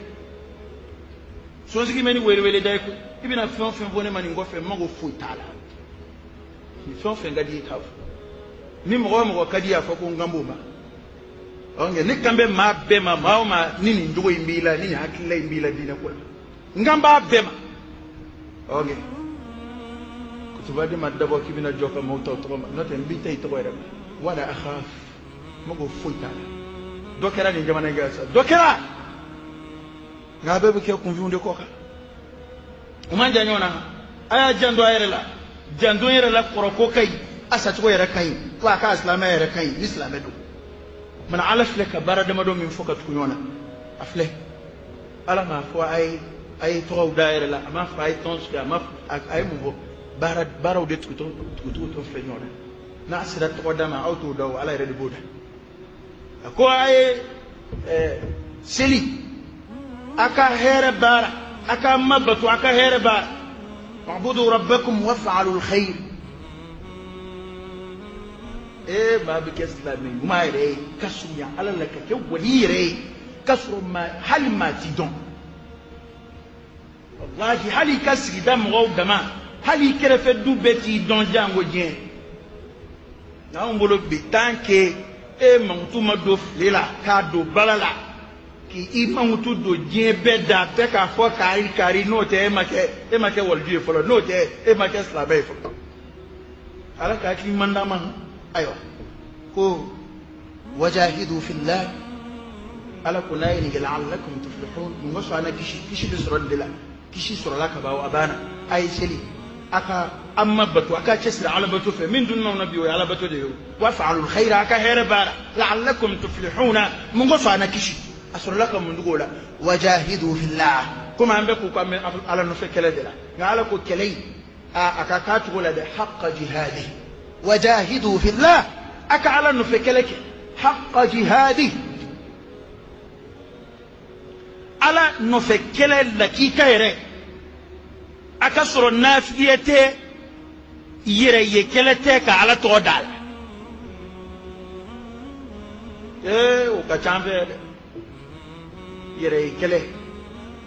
Sonsigi bɛ ni welewele da ye koyi. I bɛna fɛn o fɛn fɔ ne ma nin kɔfɛ, n mago foyi t'a la. Ni fɛn o fɛn ka di i ye k'a fɔ, ni mɔgɔ o mɔgɔ ka di i ye a fɔ ko n kan b'o ma. Ɔ ne kan bɛ maa bɛɛ ma, maa o maa ni nin jogo in b'i la, ni nin hakilila in b'i la diinɛ ko la, n kan b'a bɛɛ ma. Ɔ kutubaden ma dabɔ k'i bɛna jɔ ka maaw ta o tɔgɔ ma, n'o tɛ n b'i ta i tɔgɔ yɛrɛ ma. Wala akhaf, n mago foyi t'a la. Dɔ kɛra nin jamana in kan sa, dɔ kɛra, nka a bɛɛ bɛ kɛ kunfinw de kɔ kan. U man jan ɲɔgɔn na. A y'a janto a yɛrɛ la, janto yɛrɛ la kɔrɔko ka ɲi, a sacogo yɛrɛ ka ɲi, wa a ka silamɛ yɛrɛ ka ɲi ni silamɛ don. Mana Ala filɛ ka baara damadɔ min fɔ ka tugu ɲɔgɔn na, a filɛ Ala m'a fɔ a ye tɔgɔw da a yɛrɛ la, a m'a fɔ a ye tɔn sigi, a ma a ye mun fɔ? Baaraw de tugutugu tɔ filɛ ɲɔgɔn na. N'a sera tɔgɔ da ma, aw t'o da o, Ala yɛrɛ de b'o da. A ko a ye seli, a ka hɛrɛ baara, a ka ma bato, a ka hɛrɛ baara. Wa'budu rabbakum waf'alu al-khayr. E maa bɛ kɛ silamɛ ɲuman yɛrɛ ye ka surunya Ala la, ka kɛ wali yɛrɛ ye, ka sɔrɔ maa hali maa t'i dɔn. Walahi, hali i ka sigida mɔgɔw dama, hali i kɛrɛfɛ du bɛɛ t'i dɔn jango diɲɛ. Nka anw bolo bi, tant que e mankutu ma don file la k'a don bala la, k'i mankutu don diɲɛ bɛɛ da bɛɛ k'a fɔ kari kari, n'o tɛ e ma kɛ waliju ye fɔlɔ, n'o tɛ e ma kɛ silamɛ ye fɔlɔ. Ala ka hakili ɲuman d'an ma. Ayiwa, ko wajahidu fillah, Ala ko n'a ye nin kɛ la'allakum tuflihun, mun kosɔn an na kisi bɛ sɔrɔ nin de la. Kisi sɔrɔla ka ban, a banna. A ye seli, a ka an ma bato, a ka cɛsiri Ala bato fɛ. Min dunna na bi, o ye Ala bato de ye. Wa fa'alul khayra, a ka hɛrɛ baara, la'allakum tuflihuna, mun kosɔn an na kisi a sɔrɔla ka mun dugu o la. Wajahidu fillah, komi an bɛ k'u ka mɛn Ala nɔfɛ kɛlɛ de la, nka Ala ko kɛlɛ in a ka k'a cogo la dɛ, haqqa jihadi. Wajahidu fillah, a ka Ala nɔfɛ kɛlɛ kɛ, haqqa jihadi, Ala nɔfɛ kɛlɛ lakika yɛrɛ, a ka sɔrɔ nafigiya tɛ, yɛrɛ ye kɛlɛ tɛ, ka Ala tɔgɔ da la. O ka ca an fɛ dɛ, yɛrɛ ye kɛlɛ,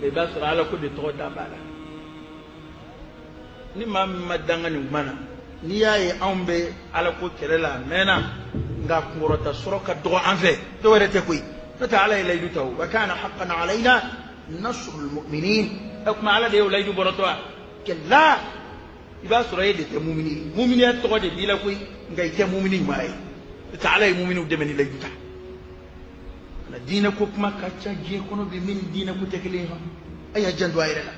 mɛ i b'a sɔrɔ Ala ko de tɔgɔ da b'a la. Ni maa min ma danga nin kuma na, n'i y'a ye anw bɛ Ala ko kɛlɛ la a mɛnna, nka kunkɔrɔta sɔrɔ ka dɔgɔ an fɛ, dɔw yɛrɛ tɛ koyi. N'o tɛ Ala ye layidu ta o, wa kana haqqan alayna nasrul mu'minin. O tuma Ala de y'o layidu bɔrɔtɔ wa? Kɛlɛ, i b'a sɔrɔ e de tɛ mumini ye, muminiya tɔgɔ de b'i la koyi, nka i tɛ mumini ɲuman ye. N'o tɛ Ala ye muminiw dɛmɛ ni layidu ta. Na diinɛ ko kuma ka ca diɲɛ kɔnɔ bi, min diinɛ ko tɛ kelen ye. A y'a janto a yɛrɛ la.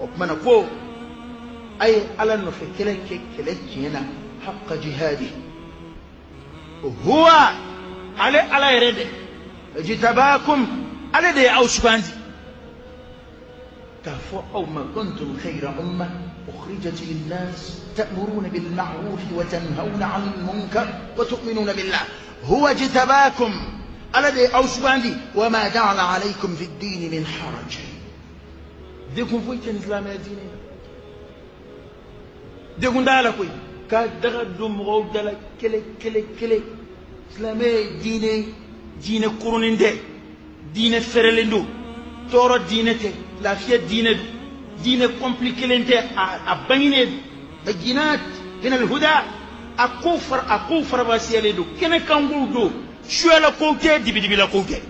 O tuma na ko a ye Ala nɔfɛ kɛlɛ kɛ, kɛlɛ tiɲɛ na, haqqa jihadi. Huwa, ale Ala yɛrɛ de, jitabakum, ale de ye aw sugandi k'a fɔ aw ma kuntum khayra umma ukhrijat linnas ta'muruna bil ma'ruf wa tanhawna 'anil munkar wa tu'minuna billah. Huwa jitabakum, Ala de ye aw sugandi. Wa ma ja'ala alaykum fi ad-din min haraj. Degun foyi tɛ nin silamɛya diinɛ na, degun t'a la koyi, ka daga don mɔgɔw da la kelen kelen kelen. Silamɛ ye diinɛ kurunin tɛ, diinɛ fɛrɛlen don, tɔɔrɔ diinɛ tɛ, lafiya diinɛ don, diinɛ compliqué tɛ, a bangenen don. Bayinat min alhuda, a kow farabasiyalen don, kɛnɛkankow don, suyala kow tɛ, dibidibila kow tɛ.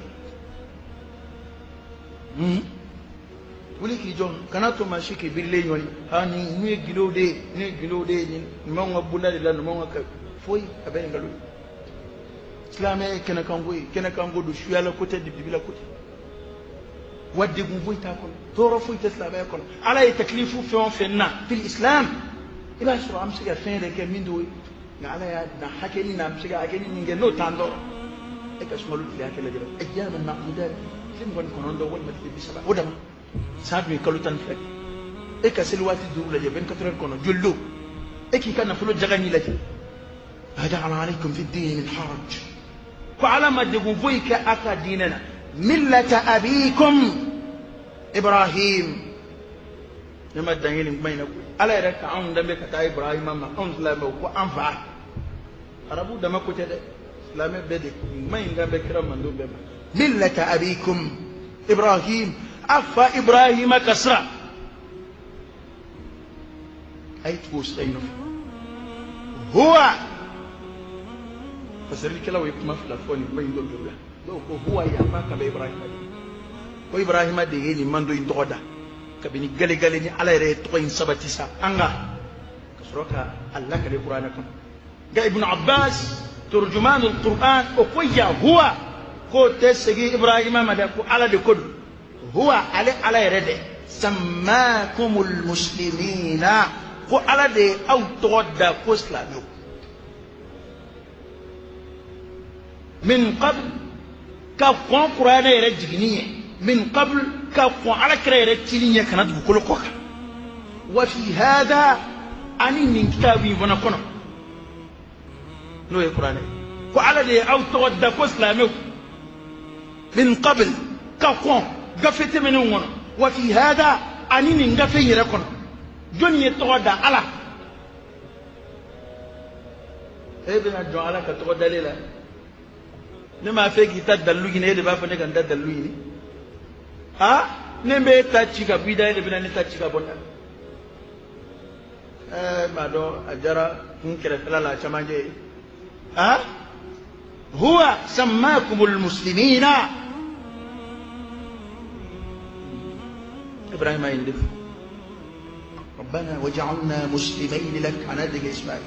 Wuli k'i jɔ, kana to maa si k'i birilen ɲɔni. Ha, nin ye gilow de ye, nin ye gilow de ye, nin b'anw ka bonda de la, nin b'anw ka foyi, a bɛɛ ye nkalon ye. Silamɛ ye kɛnɛkanko ye, kɛnɛkanko don, suyala ko tɛ, dibidibila ko tɛ, wa degun foyi t'a kɔnɔ, tɔɔrɔ foyi tɛ silamɛya kɔnɔ. Ala ye takilifu fɛn o fɛn na fil islam, i b'a sɔrɔ an bɛ se ka fɛn yɛrɛ kɛ min t'o ye, nka Ala y'a dan hakɛnin na, an bɛ se ka hakɛnin min kɛ n'o t'an tɔɔrɔ. E ka sunkalo tile hakɛ lajɛ, ayyaman ma'dudat, tile 29 walima tile 30, o dama. San dun ye kalo 12 de. E ka seli waati 5 lajɛ 24 heures kɔnɔ, joli don? E k'i ka nafolo jaga n'i lajɛ. ما جعل عليكم في الدين من حرج. Ko Ala ma degun foyi kɛ a ka diinɛ na. ملة أبيكم إبراهيم. Ne ma dan ye nin kuma in na koyi. Ala yɛrɛ ka anw danbe ka taa Ibrahima ma, anw silamɛw ko an fa. Arabu dama ko tɛ dɛ, silamɛ bɛɛ de ko nin kuma in kan bɛ kira mando bɛɛ ma. ملة أبيكم إبراهيم. A fa Ibrahima ka sira. A ye tugu o sira in nɔfɛ. هو Fasirilikɛlaw ye kuma fila fɔ nin kuma in dɔ juru la. Dɔw ko huwa yafa ka bɛ Ibrahima de. Ko Ibrahima de ye nin mando in tɔgɔ da. Kabini gale-gale ni Ala yɛrɛ ye tɔgɔ in sabati sa an kan ka sɔrɔ ka a lakale kuranɛ kɔnɔ. Nka Ibn Abbas turjumanul Qur'an o ko Yahuwa k'o tɛ segin Ibrahima ma dɛ, ko Ala de ko don. Huwa ale Ala yɛrɛ dɛ sammakumul muslimina, ko Ala de ye aw tɔgɔ da ko silamɛw. Min qabl ka kɔn kuranɛ yɛrɛ jiginni ɲɛ, min qabl ka kɔn Ala kira yɛrɛ cili ɲɛ ka na dugukolo kɔ kan. Wa fi hada ani nin kitabu in fana kɔnɔ n'o ye kuranɛ ye, ko Ala de ye aw tɔgɔ da ko silamɛw. Min qabl ka kɔn gafe tɛmɛnenw kɔnɔ. Wa fi hada ani nin gafe in yɛrɛ kɔnɔ, jɔnni ye tɔgɔ da? Ala. E bɛna jɔn Ala ka tɔgɔ dalen la. Ne m'a fɛ k'i ta dalilu ɲini, e de b'a fɔ ne ka n ta dalilu ɲini. A ne bɛ e ta ci ka bɔ i da, e de bɛna ne ta ci ka bɔ n da. Ɛɛ m'a dɔn a diyara kun kɛrɛfɛla la a camancɛ ye. A huwa sammakumul muslimina. Ibrahima ye nin de fɔ. ربنا وجعلنا مسلمين لك. أنا دقي إسماعيل.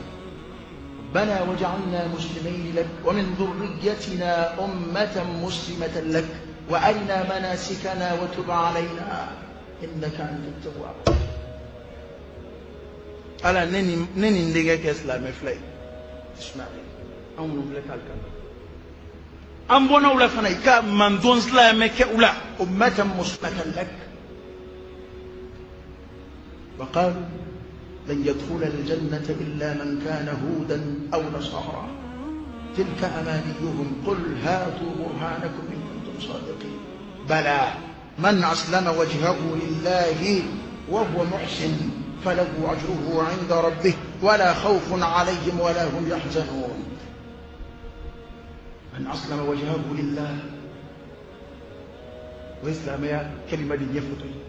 ربنا وجعلنا مسلمين لك ومن ذريتنا أمة مسلمة لك وأرنا مناسكنا وتب علينا إنك أنت التواب. Ala ne ni n denkɛ kɛ silamɛ fila ye. Ismail anw minnu filɛ k'ale kan. An bɔnnaw la fana i ka mandon silamɛ kɛ u la. أمة مسلمة لك. وقالوا لن يدخل الجنة إلا من كان هودا أو نصارى تلك أمانيهم قل هاتوا برهانكم إن كنتم صادقين. بلى من أسلم وجهه لله وهو محسن فله أجره عند ربه ولا خوف عليهم ولا هم يحزنون. من أسلم وجهه لله وإسلام يا كلمة دي يفتي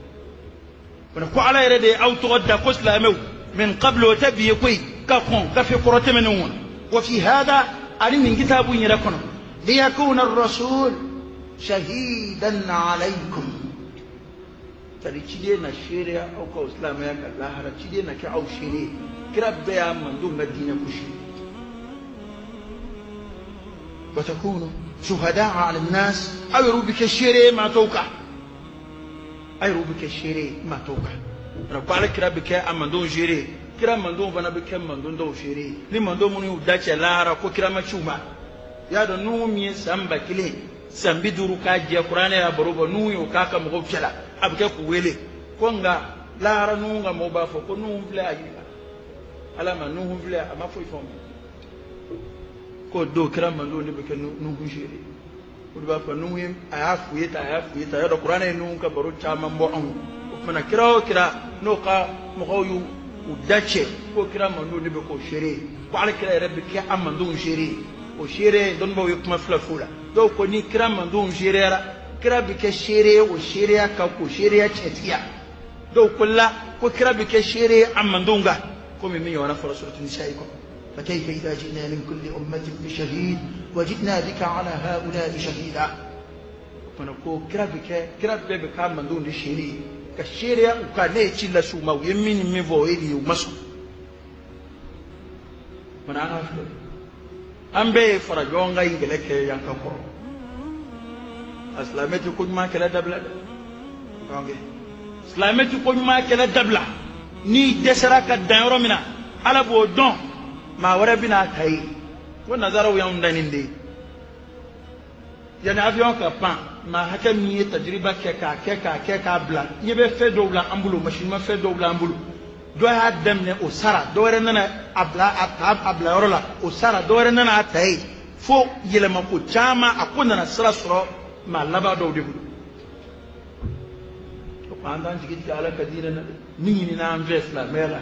ko Ala yɛrɛ de ye aw tɔgɔ da ko silamɛw. Min qabl o tɛ bi ye koyi, ka kɔn gafe kɔrɔ tɛmɛnenw kɔnɔ. Wa fi hada ani nin kitabu in yɛrɛ kɔnɔ. ليكون الرسول شهيدا عليكم. Tari ciden na seereya aw ka o silamɛya ka lahara, ciden na kɛ aw seere. Kira bɛɛ y'a mandenw ka diinɛ gosi. وتكونوا شهداء على الناس. Aw yɛrɛw bɛ kɛ seere ye maa tɔw kan. Aw yɛrɛw bɛ kɛ seere ye maa tɔw kan. Ko Ala kira bɛ kɛ a mandenw seere ye, kira mandenw fana bɛ kɛ manden dɔw seere ye. Ni manden minnu y'u da cɛ lahara ko kira ma ci u ma. I y'a dɔn Nuhu min ye san 1000 san 50 k'a jɛ kuranɛ y'a baro bɔ, Nuhu y'o k'a ka mɔgɔw cɛla, a bɛ kɛ k'u wele ko nka lahara Nuhu ka mɔgɔw b'a fɔ ko Nuhu filɛ a ɲininka Ala ma, Nuhu filɛ a ma foyi fɔ ma. K'o don kira mandenw de bɛ kɛ Nuhu seere ye. O de b'a fɔ Nuhu ye a y'a f'u ye tan, a y'a f'u ye tan. I y'a dɔn kuranɛ ye Nuhu ka baro caman bɔ anw. O tuma kira o kira n'o ka mɔgɔw y'u da cɛ ko kira mandenw de bɛ k'o seere ye, ko Ala kira yɛrɛ bɛ kɛ an mandenw seere ye. O seere dɔnnibaaw ye kuma fila f'o la. Dɔw ko ni kira mandenw seereyara, kira bɛ kɛ seere ye o seereya kan k'o seereya tiɲɛtigiya. Dɔw ko la ko kira bɛ kɛ seere ye an mandenw kan, komi min ɲɔgɔnna fɔra suratu Nisaa kɔnɔ. فكيف إذا جئنا من كل أمة بشهيد وجئنا بك على هؤلاء شهيدا. Fana ko kira bɛ kɛ, kira bɛɛ bɛ k'a mandenw de seere ye, ka seereya u kan ne ye ci lase u ma, u ye min ni min fɔ o ye nin ye, u ma sɔn. Fana an ka filɛ, an bɛɛ ye fara ɲɔgɔn kan in kɛlɛ kɛ yan ka kɔrɔ. A silamɛ tɛ ko ɲuman kɛlɛ dabila dɛ. Silamɛ tɛ ko ɲuman kɛlɛ dabila. N'i dɛsɛra ka dan yɔrɔ min na, Ala b'o dɔn, maa wɛrɛ bɛna ta yen. Ko nanzaraw y'anw da nin de ye. Yanni avion ka pan, maa hakɛ min ye tajiriba kɛ k'a kɛ k'a kɛ k'a bila, i ɲɛ bɛ fɛn dɔw la an bolo, machine ma fɛn dɔw la an bolo. Dɔ y'a daminɛ o sara, dɔ wɛrɛ nana a bila a ta a bila yɔrɔ la o sara, dɔ wɛrɛ nana a ta yen, fo yɛlɛmako caman a ko nana sira sɔrɔ maa laban dɔw de bolo. O tuma an t'an jigi tigɛ Ala ka diinɛ na dɛ. Min ɲinina an fɛ silamɛya la,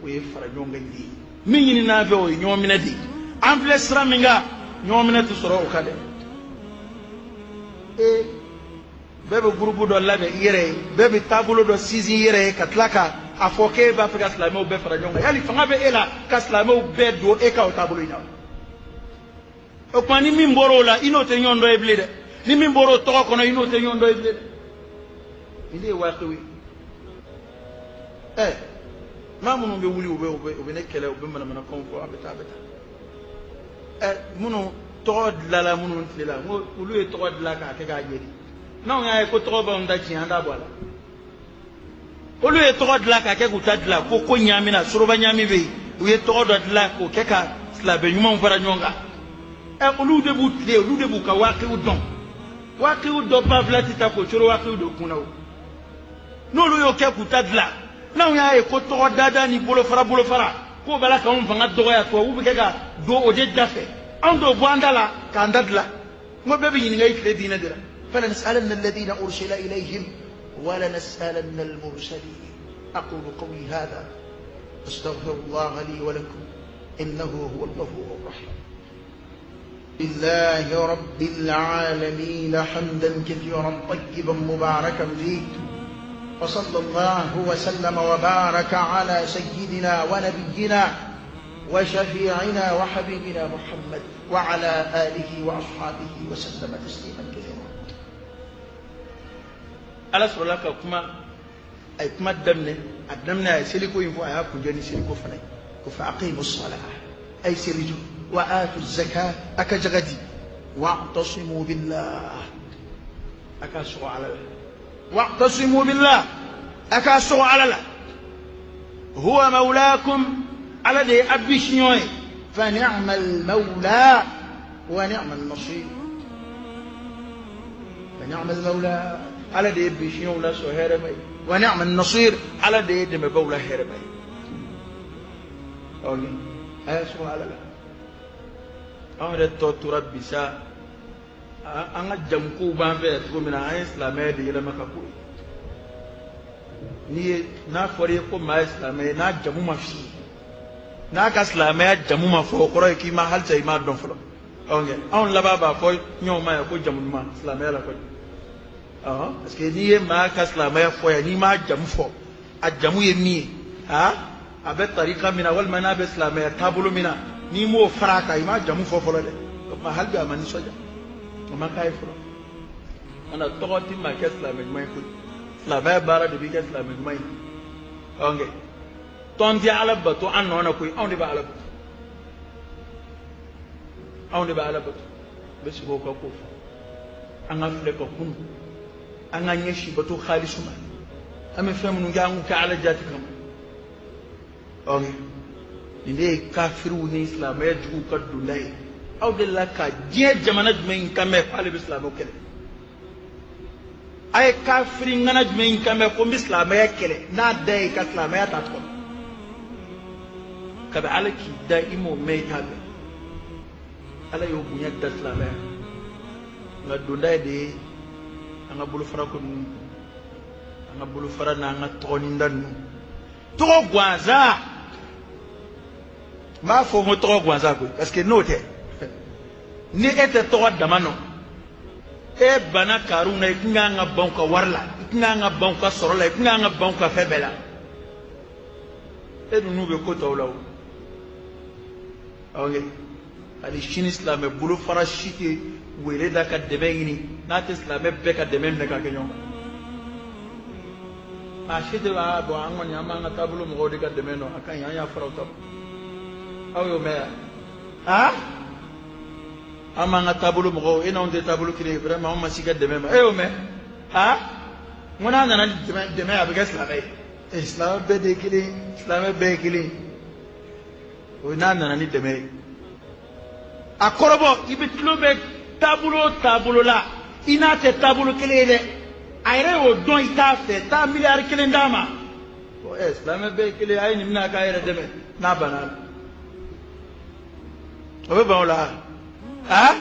o ye fara ɲɔgɔn kan de ye. Min ɲinina an fɛ, o ye ɲɔgɔn minɛ de ye. An filɛ sira min kan, ɲɔgɔn minɛ tɛ sɔrɔ o kan dɛ. Ee, bɛɛ bɛ gurupu dɔ labɛn i yɛrɛ ye, bɛɛ bɛ taabolo dɔ sinsin i yɛrɛ ye, ka tila ka a fɔ k'e b'a fɛ ka silamɛw bɛɛ fara ɲɔgɔn kan. Yali fanga bɛ e la ka silamɛw bɛɛ don e ka o taabolo in na? O tuma ni min bɔra o la, i n'o tɛ ɲɔgɔn dɔn ye bilen dɛ. Ni min bɔra o tɔgɔ kɔnɔ, i n'o tɛ ɲɔgɔn dɔn ye bilen dɛ. Nin de ye waatiw ye. Ɛ, maa minnu bɛ wuli, u bɛ ne kɛlɛ, u bɛ manamanakanw fɔ, a bɛ taa, a bɛ taa. Ɛ, minnu tɔgɔ dilanla minnu tile la, n ko olu ye tɔgɔ dilan k'a kɛ k'a ɲɛ de. N'anw y'a ye ko tɔgɔ b'anw ta tiɲɛ, an t'a bɔ a la. Olu ye tɔgɔ dilan k'a kɛ k'u ta dilan ko ko ɲaamina soroba ɲaami bɛ yen, u ye tɔgɔ dɔ dilan k'o kɛ ka silamɛ ɲumanw fara ɲɔgɔn kan. Ɛ, olu de b'u tile, olu de b'u ka waaqiw dɔn. Waaqiw dɔ ba fila tɛ taa k'o coro waaqiw dɔ kunna o. N'olu y'o kɛ k'u ta dilan, n'anw y'a ye ko tɔgɔ dada ni bolofara bolofara k'o b'a la k'anw fanga dɔgɔya, tubabu bɛ kɛ ka don o de da fɛ, anw t'o bɔ an da la k'an da dilan. N ko bɛɛ bɛ ɲininka i tile diinɛ de la. فلنسألن الذين أرسل إليهم ولنسألن المرسلين. أقول قولي هذا أستغفر الله لي ولكم إنه هو الغفور الرحيم. لله رب العالمين حمدا كثيرا طيبا مباركا فيه، وصلى الله وسلم وبارك على سيدنا ونبينا وشفيعنا وحبيبنا محمد وعلى آله وأصحابه وسلم تسليما كثيرا. Ala sɔrɔla ka kuma, a ye kuma daminɛ, a daminɛ a ye seliko in fɔ, a y'a kunjɛ ni seliko fana ye ko فأقيموا الصلاة أي seli jɔ, وآتوا الزكاة a ka jaga di, واعتصموا بالله a ka sɔgɔ Ala la, واعتصموا بالله a ka sɔgɔ Ala la, هو مولاكم Ala de ye a bisiɲɔgɔn ye. فنعم المولى ونعم النصير. فنعم المولى Ala de ye bisiɲɔgɔnw la sɔn hɛrɛma ye. ونعم النصير Ala de ye dɛmɛbaaw la hɛrɛma ye. Ɔ, a y'a sɔgɔ Ala la. Anw yɛrɛ tɔ tora bi sa, an ka jamukow b'an fɛ yan cogo min na, an ye silamɛya de yɛlɛma ka k'o ye. N'i ye n'a fɔra i ye ko maa ye silamɛ ye, n'a jamu ma f'i ye, n'a ka silamɛya jamu ma fɔ, o kɔrɔ ye k'i ma halisa i m'a dɔn fɔlɔ. Ɔ, anw laban b'a fɔ ɲɔgɔn ma yan ko jamu ɲuman silamɛya la kɔni. Ɔhɔn, parce que n'i ye maa ka silamɛya fɔ yan, n'i m'a jamu fɔ, a jamu ye min ye, a bɛ tarika min na, walima n'a bɛ silamɛya taabolo min na, n'i m'o fara a kan, i m'a jamu fɔ fɔlɔ dɛ. O tuma hali bi a ma nisɔndiya, o ma k'a ye fɔlɔ. Mana tɔgɔ ti maa kɛ silamɛ ɲuman ye koyi. Silamɛya baara de b'i kɛ silamɛ ɲuman ye. Ɔ, kɛ tɔn tɛ Ala bato an nɔ na koyi. Anw de bɛ Ala bato, anw de bɛ Ala bato. N bɛ segin o kan k'o fɔ. An ka filɛ ka kunu, an ka ɲɛsin bato xaalisu ma. An bɛ fɛn minnu kɛ, an k'u kɛ Ala jati kama. Ɔ, nin de ye kafiriw ni silamɛya juguw ka donda ye. Aw delila ka diɲɛ jamana jumɛn in kan mɛn k'ale bɛ silamɛw kɛlɛ? A ye kafiri ŋana jumɛn in kan mɛn ko n bɛ silamɛya kɛlɛ, n'a da ye ka silamɛya ta tɔgɔ? Kabi Ala k'i da, i m'o mɛn, i t'a mɛn. Ala y'o bonya da silamɛya. Nka donda ye de ye an ka bolofara ko ninnu, an ka bolofara n'an ka tɔgɔninda ninnu, tɔgɔ gansan. N b'a fɔ n ko tɔgɔ gansan koyi, parce que n'o tɛ, ni e tɛ tɔgɔ dama nɔ, e banna kariw na, i kun kan ka ban u ka wari la, i kun kan ka ban u ka sɔrɔ la, i kun kan ka ban u ka fɛn bɛɛ la. E ninnu bɛ ko tɔw la o. Ok, hali sini silamɛ bolofara si tɛ wele da ka dɛmɛ ɲini n'a tɛ silamɛ bɛɛ ka dɛmɛ minɛ ka kɛ ɲɔgɔn kan. Maa si tɛ b'a bɔn, an kɔni an b'an ka taabolo mɔgɔw de ka dɛmɛ nɔ, a ka ɲi, an y'a fara u ta ma. Aw y'o mɛn yan? A an b'an ka taabolo mɔgɔw, e n'anw tɛ taabolo kelen ye, vraiment anw ma si ka dɛmɛ ma. E y'o mɛn? A n ko n'a nana ni dɛmɛ dɛmɛ, a bɛ kɛ silamɛ ye. E silamɛ bɛɛ de ye kelen ye, silamɛ bɛɛ ye kelen ye. O ye n'a nana ni dɛmɛ ye. A kɔrɔbɔ, i bɛ tulo bɛ taabolo o taabolo la, i n'a tɛ taabolo kelen ye dɛ. A yɛrɛ y'o dɔn, i t'a fɛ, taa 1 milliard d'a ma. Ko ɛ silamɛ bɛɛ ye kelen, a ye nin minɛ a k'a yɛrɛ dɛmɛ n'a banna la. O bɛ ban o la aa.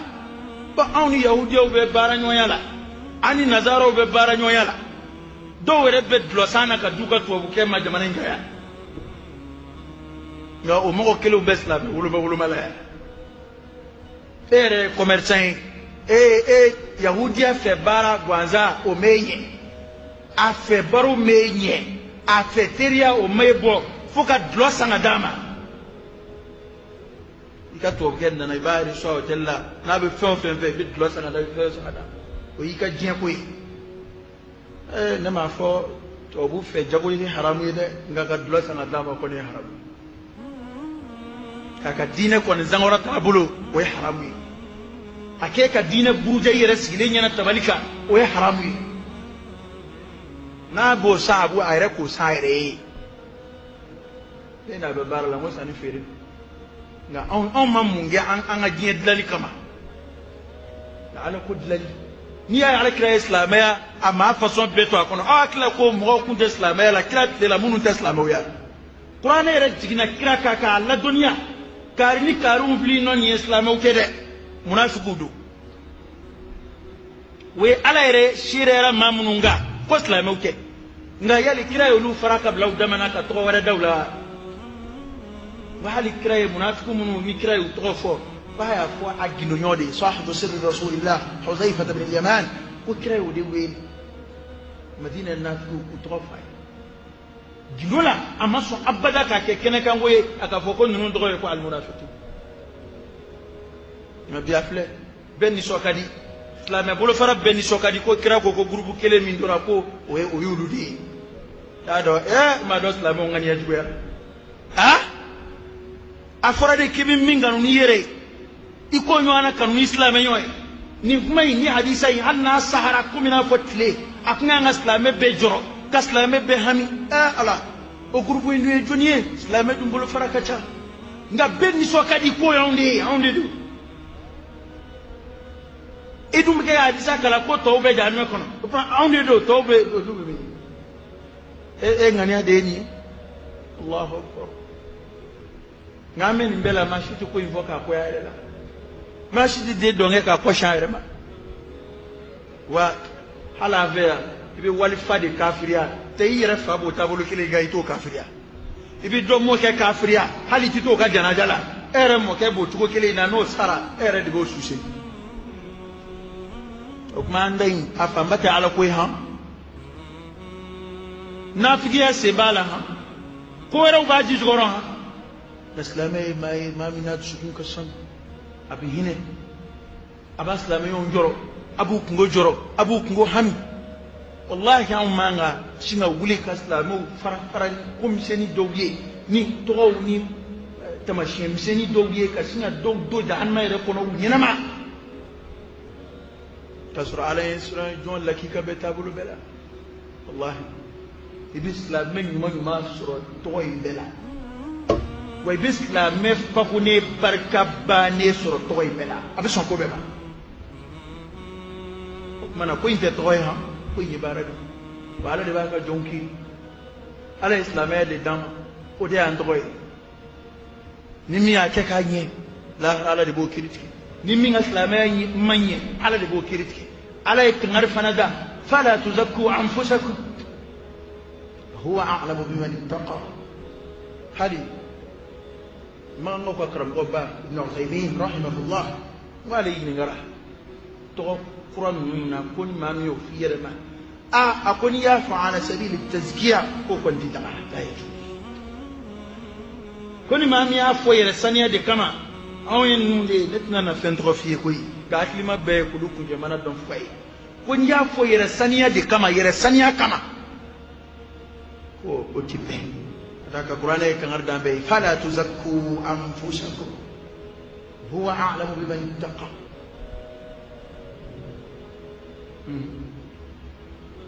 Bon, anw ni yahudiyaw bɛ baara ɲɔgɔnya la, an ni nazaraw bɛ baara ɲɔgɔnya la, dɔw yɛrɛ bɛ dulɔ san na ka d'u ka tubabukɛ ma jamana in kan yan. Nka o mɔgɔ kelenw bɛ silamɛ woloma woloma la yan. E yɛrɛ ye commerçant ye, e yahudiya fɛ baara gansan o m'e ɲɛ, a fɛ baro m'e ɲɛ, a fɛ teriya o m'e bɔ fo ka dulɔ san ka d'a ma. I ka tubabukɛ nana, i b'a reçoit hôtel la, n'a bɛ fɛn o fɛn fɛ, i bɛ dulɔ san ka d'a ma, i bɛ fɛn san ka d'a ma, o y'i ka diɲɛ ko ye. Ne m'a fɔ tubabu fɛ jago ye haramu ye dɛ, nka ka dulɔ san ka d'a ma kɔni ye haramu ye. K'a ka diinɛ kɔni sankɔrɔta a bolo, o ye haramu ye. A k'e ka diinɛ buruja i yɛrɛ sigilen ɲɛna tabali kan, o ye haramu ye. N'a b'o san, a b'o a yɛrɛ k'o san a yɛrɛ ye. Ne n'a bɛ baara la, n ko sanni feere. Nka anw ma mun kɛ an ka diɲɛ dilali kama? Nka ala ko dilali, n'i y'a ye ala kira ye silamɛya a maa fasɔn bɛɛ to a kɔnɔ, aw hakili la ko mɔgɔw kun tɛ silamɛya la kira tile la minnu tɛ silamɛw ya. Kuranɛ yɛrɛ jiginna kira kan k'a ladɔnniya, kaari ni kaariw fili nɔ nin ye silamɛw tɛ dɛ, munafikiw don. O ye ala yɛrɛ seereyara maa minnu kan ko silamɛw tɛ. Nka yali kira y'olu fara ka bila u dama na ka tɔgɔ wɛrɛ da u la wa? Hali kira ye munafiki minnu ni kira y'u tɔgɔ fɔ, k'a y'a fɔ a gindoɲɔ de ye, sahibu sirri rasulillah Huzaifa bin al-Yaman, ko kira y'o de wele Madina nafikiw k'u tɔgɔ fɔ a ye gindo la. A ma sɔn abada k'a kɛ kɛnɛkanko ye, a k'a fɔ ko ninnu tɔgɔ ye ko alimunafiki. Nka bi a filɛ, bɛɛ nisɔn ka di, silamɛ bolofara bɛɛ nisɔn ka di ko kira ko ko gurupu kelen min tora ko o ye o y'olu de ye. Y'a dɔn maa dɔn silamɛw ŋaniya juguya. A fɔra de k'i bɛ min kanu n'i yɛrɛ ye, i k'o ɲɔgɔnna kanu ni silamɛ ɲɔgɔn ye. Nin kuma in ni hadisa in, hali n'a sahara komi n'a fɔ tile, a kun kan ka silamɛ bɛɛ jɔrɔ, ka silamɛ bɛɛ hami. Ala, o gurupu in dun ye jɔnni ye? Silamɛ dun bolofara ka ca, nka bɛɛ nisɔn ka di ko y'anw de ye, anw de don. I dun bɛ kɛ hadisa kalan ko tɔw bɛ jahanama kɔnɔ, o tuma anw de don, tɔw bɛ olu bɛ min? E ŋaniya de ye nin ye. Allahu akbar. Nka an bɛ nin bɛɛ la, maa si tɛ ko in fɔ k'a ko a yɛrɛ la, maa si tɛ den dɔn kɛ k'a kɔsi a yɛrɛ ma. Wa hali an fɛ yan, i bɛ walifa de kafiriya tɛ, i yɛrɛ fa b'o taabolo kelen kan, i t'o kafiriya. I bɛ dɔ mɔkɛ kafiriya, hali i tɛ t'o ka janaja la, e yɛrɛ mɔkɛ b'o cogo kelen in na, n'o sara e yɛrɛ de b'o suse. O tuma an da in a fanba tɛ ala ko ye han, nafigiya sen b'a la han, ko wɛrɛw b'a ji jukɔrɔ han. Nka silamɛ ye maa ye, maa min n'a dusukun ka sanu, a bɛ hinɛ, a b'a silamɛɲɔgɔnw jɔrɔ, a b'u kungo jɔrɔ, a b'u kungo hami. Walahi anw man ka sin ka wuli ka silamɛw fara fara ko misɛnnin dɔw ye, ni tɔgɔw ni taamasiyɛn misɛnnin dɔw ye, ka sin ka dɔw don jahanama yɛrɛ kɔnɔ u ɲɛnama, k'a sɔrɔ ala ye siran jɔn lakika bɛɛ taabolo bɛɛ la. Walahi i bɛ silamɛ ɲuman ɲuman sɔrɔ tɔgɔ in bɛɛ la, wa i bɛ silamɛ fakone barika bannen sɔrɔ tɔgɔ in bɛɛ la, a bɛ sɔn ko bɛɛ ma. O tuma na ko in tɛ tɔgɔ ye han, ko in ye baara de ye. Wa ala de b'a ka jɔnw kiiri, ala ye silamɛya de d'an ma, o de y'an tɔgɔ ye. Ni min y'a kɛ k'a ɲɛ, lahara ala de b'o kiiri tigɛ. Ni min ka silamɛya ma ɲɛ, ala de b'o kiiri tigɛ. Ala ye kangari fana da, fala tuzakku anfusakum huwa a'lamu biman ittaqa. Hali makankaw ka karamɔgɔba Ibn Uthaymin rahimahullah, n k'ale ɲininkara tɔgɔ kura ninnu na ko ni maa min y'o f'i yɛrɛ ma, a ko n'i y'a fɔ ala sabili tazkiya, k'o kɔni ti daga, la yajuz. Ko ni maa min y'a fɔ yɛrɛ saniya de kama, anw ye ninnu de ye, ne tɛna na fɛn tɔgɔ f'i ye koyi, nka hakilima bɛɛ ye k'olu kunjɛmana dɔn fɔ a ye. Ko n'i y'a fɔ yɛrɛ saniya de kama, yɛrɛ saniya kama, ko o ti bɛn. Ka d'a kan kuranɛ ye kangari d'an bɛɛ ye, fala tuzakku anfusakum huwa a'lamu biman ittaqa.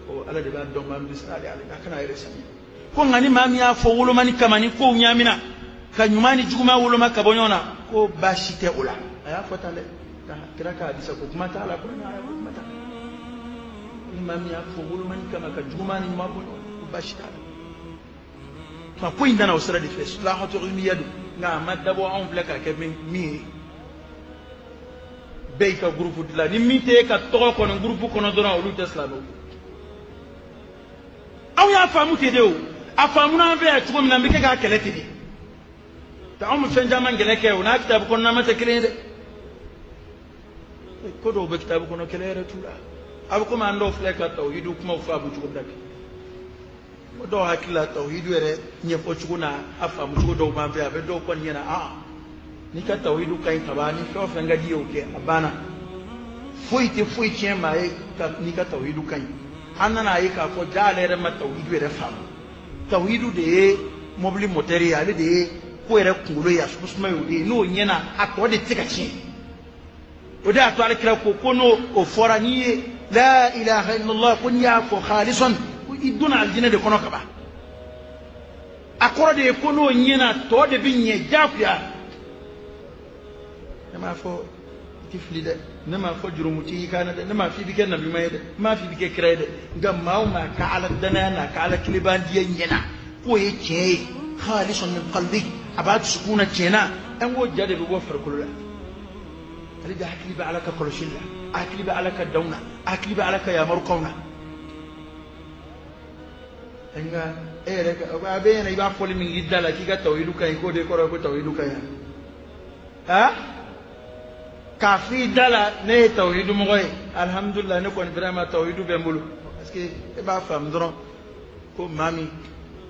Ko ala de b'a dɔn maa min bɛ siran ale ala, a kana yɛrɛ saniya. Ko nka ni maa min y'a fɔ wolomani kama, ni kow ɲaamina ka ɲuman ni juguman woloma ka bɔ ɲɔgɔn na, ko baasi tɛ o la. A y'a fɔ tan dɛ, kira ka hadisa ko kuma t'a la, ko aya ko kuma t'a la. Ni maa min y'a fɔ wolomani kama ka juguman ni ɲuman bɔ ɲɔgɔn na, ko baasi t'a la. Nka ko in nana o sira de fɛ, isilahatu ilmiya don, nka a ma dabɔ anw filɛ k'a kɛ min ye. Bɛɛ y'i ka gurupu dilan, ni min tɛ e ka tɔgɔ kɔni gurupu kɔnɔ dɔrɔn, olu tɛ silamɛw ye. Aw y'a faamu ten de o, a faamuna an fɛ yan cogo min na, an bɛ kɛ k'a kɛlɛ ten de. Anw bɛ fɛn caman kɛlɛ kɛ, o n'a kitabu kɔnɔna ma tɛ kelen ye dɛ. Ko dɔw bɛ kitabu kɔnɔ, kɛlɛ yɛrɛ t'u la. A bɛ komi an dɔw filɛ ka tawhidu kumaw faamu cogo min na bi. Ko dɔw hakili la tawhidu yɛrɛ ɲɛfɔ cogo n'a a faamu cogo dɔw b'an fɛ, a bɛ dɔw kɔni ɲɛna aa n'i ka tawhidu ka ɲi kaban, ni fɛn o fɛn ka di ye o kɛ, a banna, foyi tɛ foyi tiɲɛ maa ye n'i ka tawhidu ka ɲi. An nana a ye k'a fɔ ja ale yɛrɛ ma tawhidu yɛrɛ faamu. Tawhidu de ye mobili motɛri ye, ale de ye ko yɛrɛ kunkolo ye, a suma ye o de ye. N'o ɲɛna, a tɔ de tɛ se ka tiɲɛ. O de y'a to alakira ko ko n'o o fɔra n'i ye la ilaha illallah, ko n'i y'a fɔ khalisan, ko i donna alijinɛ de kɔnɔ kaban. A kɔrɔ de ye ko n'o ɲɛna, tɔ de bɛ ɲɛ diyagoya. Ne m'a fɔ i tɛ fili dɛ, ne m'a fɔ jurumu t'i kan na dɛ, ne m'a fɔ i bɛ kɛ nabiɲuman ye dɛ, n m'a fɔ i bɛ kɛ kira ye dɛ. Nka maa o maa ka ala danaya n'a ka ala kilebandiya ɲɛna k'o ye tiɲɛ ye, khalisan min qalbi, a b'a dusukun na tiɲɛ na, an k'o ja de bɛ bɔ farikolo la. Ale de hakili bɛ ala ka kɔlɔsili la, a hakili bɛ ala ka danw na, a hakili bɛ ala ka yamarukanw na. Nka e yɛrɛ a bɛ ɲɛna i b'a fɔli min k'i da la k'i ka tawhidu ka ɲi, k'o de kɔrɔ ye ko tawhidu ka ɲi. Ha, k'a fɔ i da la ne ye tawhidu mɔgɔ ye, alihamudulila, ne kɔni vraiment tawhidu bɛ n bolo. Parce que e b'a faamu dɔrɔn ko maa min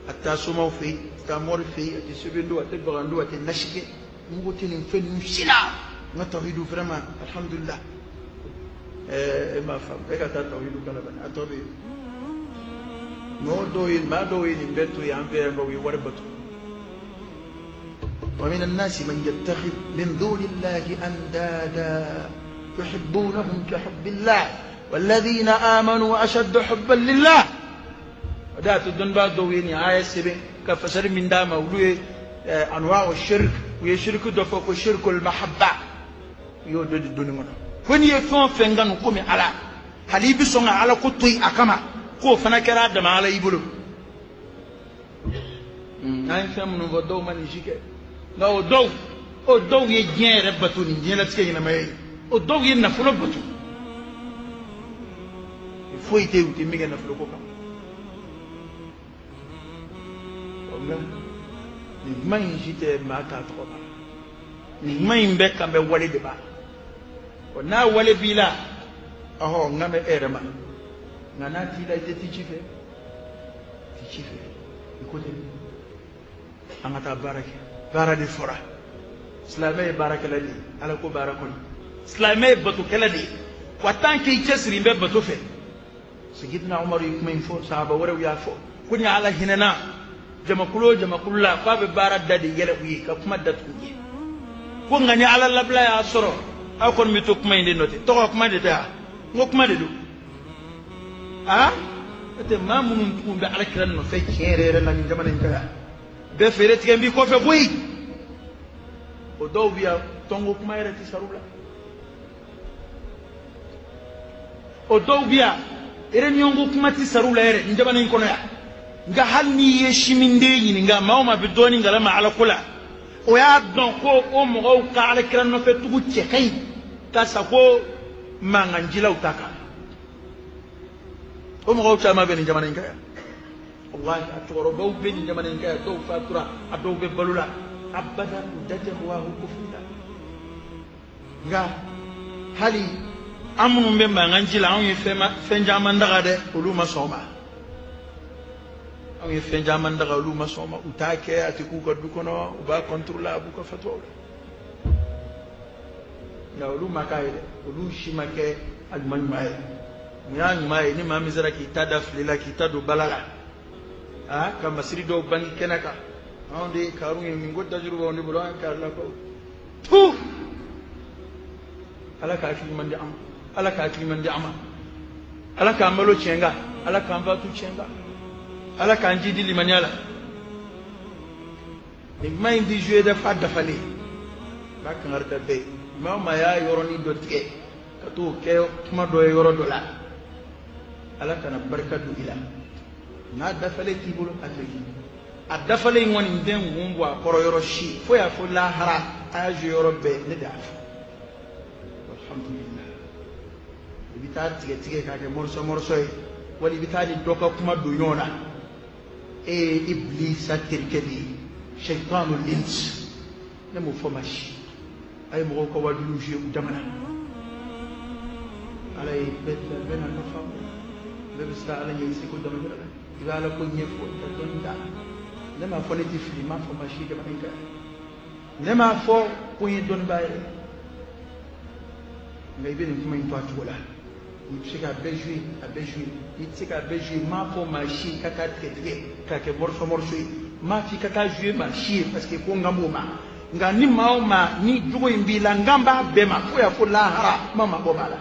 a tɛ taa somaw fɛ yen, a tɛ taa mori fɛ yen, a tɛ sɛbɛn don, a tɛ bagan don, a tɛ nasi kɛ, n ko tɛ nin fɛn ninnu si la, n ka tawhidu vraiment alihamudulila. E m'a faamu, e ka taa tawhidu kalan bani, a tɔ bɛ yen. Mɔgɔ dɔw ye, maa dɔw ye nin bɛɛ to yen an fɛ yan nɔ, u ye wari bato. ومن الناس من يتخذ من دون الله أندادا يحبونهم كحب الله والذين آمنوا أشد حبا لله. ودات الدنبا دويني آية سبين كفسر من دام ولوي أنواع الشرك ويشرك دفوق الشرك المحبة يودد الدنيا كن يفون فنغان قومي على حليب سونغ على كتوي أكما كو فنا كرا دم على يبلو نعم فهم نفضو من يشيك nka o dɔw, o dɔw ye diɲɛ yɛrɛ bato nin diɲɛlatigɛ ɲɛnamaya ye, o dɔw ye nafolo bato, foyi tɛ yen u tɛ min kɛ nafolo ko kama. Nka nin kuma in si tɛ maa t'a tɔgɔ ma, nin kuma in bɛɛ kan bɛ wale de b'a la. N'a wale b'i la, ɔhɔ, n kan bɛ e yɛrɛ ma, nka n'a t'i la, i tɛ t'i ci fɛ, t'i ci fɛ, i ko tɛ. An ka taa baara kɛ, baara de fɔra. Silamɛ ye baarakɛla de ye, ala ko baara kɔni, silamɛ ye batokɛla de ye. Wa tant que i cɛsiri bɛ bato fɛ, Sayyidina Umaru ye kuma in fɔ, sahaba wɛrɛw y'a fɔ ko ni ala hinɛna jamakulu o jamakulu la, k'a bɛ baara da de yɛlɛ u ye ka kuma datugu u ye. Ko nka ni ala labila y'a sɔrɔ, aw kɔni bɛ to kuma in de nɔ tɛ, tɔgɔ kuma de tɛ wa? N ko kuma de don. Aa, n'o tɛ maa minnu tugun bɛ ala kira nɔfɛ tiɲɛ yɛrɛ yɛrɛ la nin jamana in kan yan, bɛɛ feere tigɛ n b'i kɔfɛ koyi. O dɔw bɛ yan, tɔnko kuma yɛrɛ tɛ sar'u la. O dɔw bɛ yan, réunion ko kuma tɛ sar'u la yɛrɛ nin jamana in kɔnɔ yan. Nka hali n'i ye siminden ɲininka, maa o maa bɛ dɔɔnin kalama ala ko la, o y'a dɔn ko o mɔgɔw ka ala kira nɔfɛ tugu cɛ ka ɲi ka sa ko mankanjilaw ta kan. O mɔgɔw caman bɛ nin jamana in kan yan. Wallahi, a cɛkɔrɔbaw bɛ nin jamana in kan yan, dɔw fatura, a dɔw bɛ balo la, abada u da tɛ wahu kufuru la. Nka hali an minnu bɛ mankan ji la, anw ye fɛn caman daga dɛ, olu ma sɔn o ma. Anw ye fɛn caman daga, olu ma sɔn o ma. U t'a kɛ, a tɛ k'u ka du kɔnɔ, u b'a contrôler, a b'u ka fatuwaw la. Nka olu ma k'a ye dɛ, olu si ma kɛ a ɲuman ɲuman ye. Mun y'a ɲuman ye? Ni maa min sera k'i ta da fili la, k'i ta don bala la, ah, ka masiri dɔw bange kɛnɛ kan, anw de ye karun ye, nin ko dajuru b'anw de bolo, an ye karilakaw. Tu ala ka hakili ɲuman di an ma, ala ka hakili ɲuman di an ma, ala k'an balo tiɲɛ kan, ala k'an fatu tiɲɛ kan, ala k'an ji di limaniya la. Nin kuma in ti joué dɛ f'a dafalen. N b'a kangari da bɛɛ ye, maa o maa y'a yɔrɔnin dɔ tigɛ ka t'o kɛ kuma dɔ ye yɔrɔ dɔ la, ala kana barika don i la. N'a dafalen t'i bolo, a tɛ k'i. A dafalen in kɔni n tɛ n kun bɔ a kɔrɔ yɔrɔ si fo y'a fɔ lahara a y'a joué yɔrɔ bɛɛ ne de y'a fɔ alhamdulillah. I bɛ taa tigɛ tigɛ k'a kɛ morceau morceau ye wali i bɛ taa ni dɔ ka kuma don ɲɔgɔn na. E ye Iblisa terikɛ de ye, shaitanul ins. Ne m'o fɔ maa si. A ye mɔgɔw ka wajuliw joué u dama na. Ala ye bɛɛ dilan, bɛɛ n'a ka faamu, bɛɛ bɛ siran Ala ɲɛ i seko dama la. I bɛ Ala ko ɲɛfɔ i ka dɔnni d'a la. Ne m'a fɔ ne tɛ fili, n m'a fɔ maa si jamana in kan. Ne m'a fɔ ko n ye dɔnnibaa yɛrɛ, nka i bɛ nin kuma in to a cogo la. I bɛ se k'a bɛɛ jouer, a bɛɛ jouer. I tɛ se k'a bɛɛ jouer. N m'a fɔ maa si ka taa tigɛ tigɛ k'a kɛ morceau morceau ye. N m'a fɔ i ka taa jouer maa si ye parce que ko n kan b'o ma. Nka ni maa o maa ni jogo in b'i la, n kan b'a bɛɛ ma fo y'a fɔ lahara n ma mabɔ b'a la.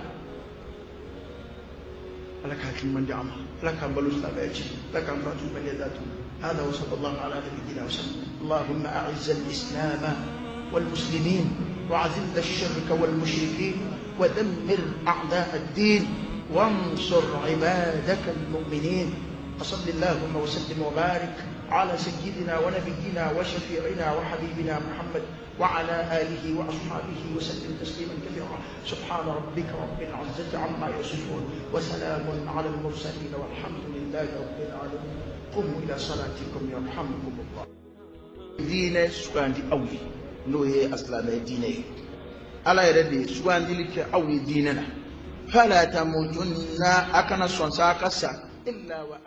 Ala ka hakili ɲuman di an ma. Ala k'an balo silamɛya ci. Ala k'an fatu baliya datu. هذا وصلى الله على نبينا وسلم. اللهم أعز الإسلام والمسلمين وأذل الشرك والمشركين ودمر أعداء الدين وانصر عبادك المؤمنين. وصل اللهم وسلم وبارك على سيدنا ونبينا وشفيعنا وحبيبنا محمد وعلى آله وأصحابه وسلم تسليما كثيرا. سبحان ربك رب العزة عما يصفون وسلام على المرسلين والحمد لله رب العالمين. قوموا إلى صلاتكم يرحمكم الله. Diinɛ sugandi aw ye, n'o ye a silamɛ diinɛ ye. Ala yɛrɛ de ye sugandili kɛ aw ye diinɛ na. Fala tamutunna, a kana sɔn sa a ka sa illa wa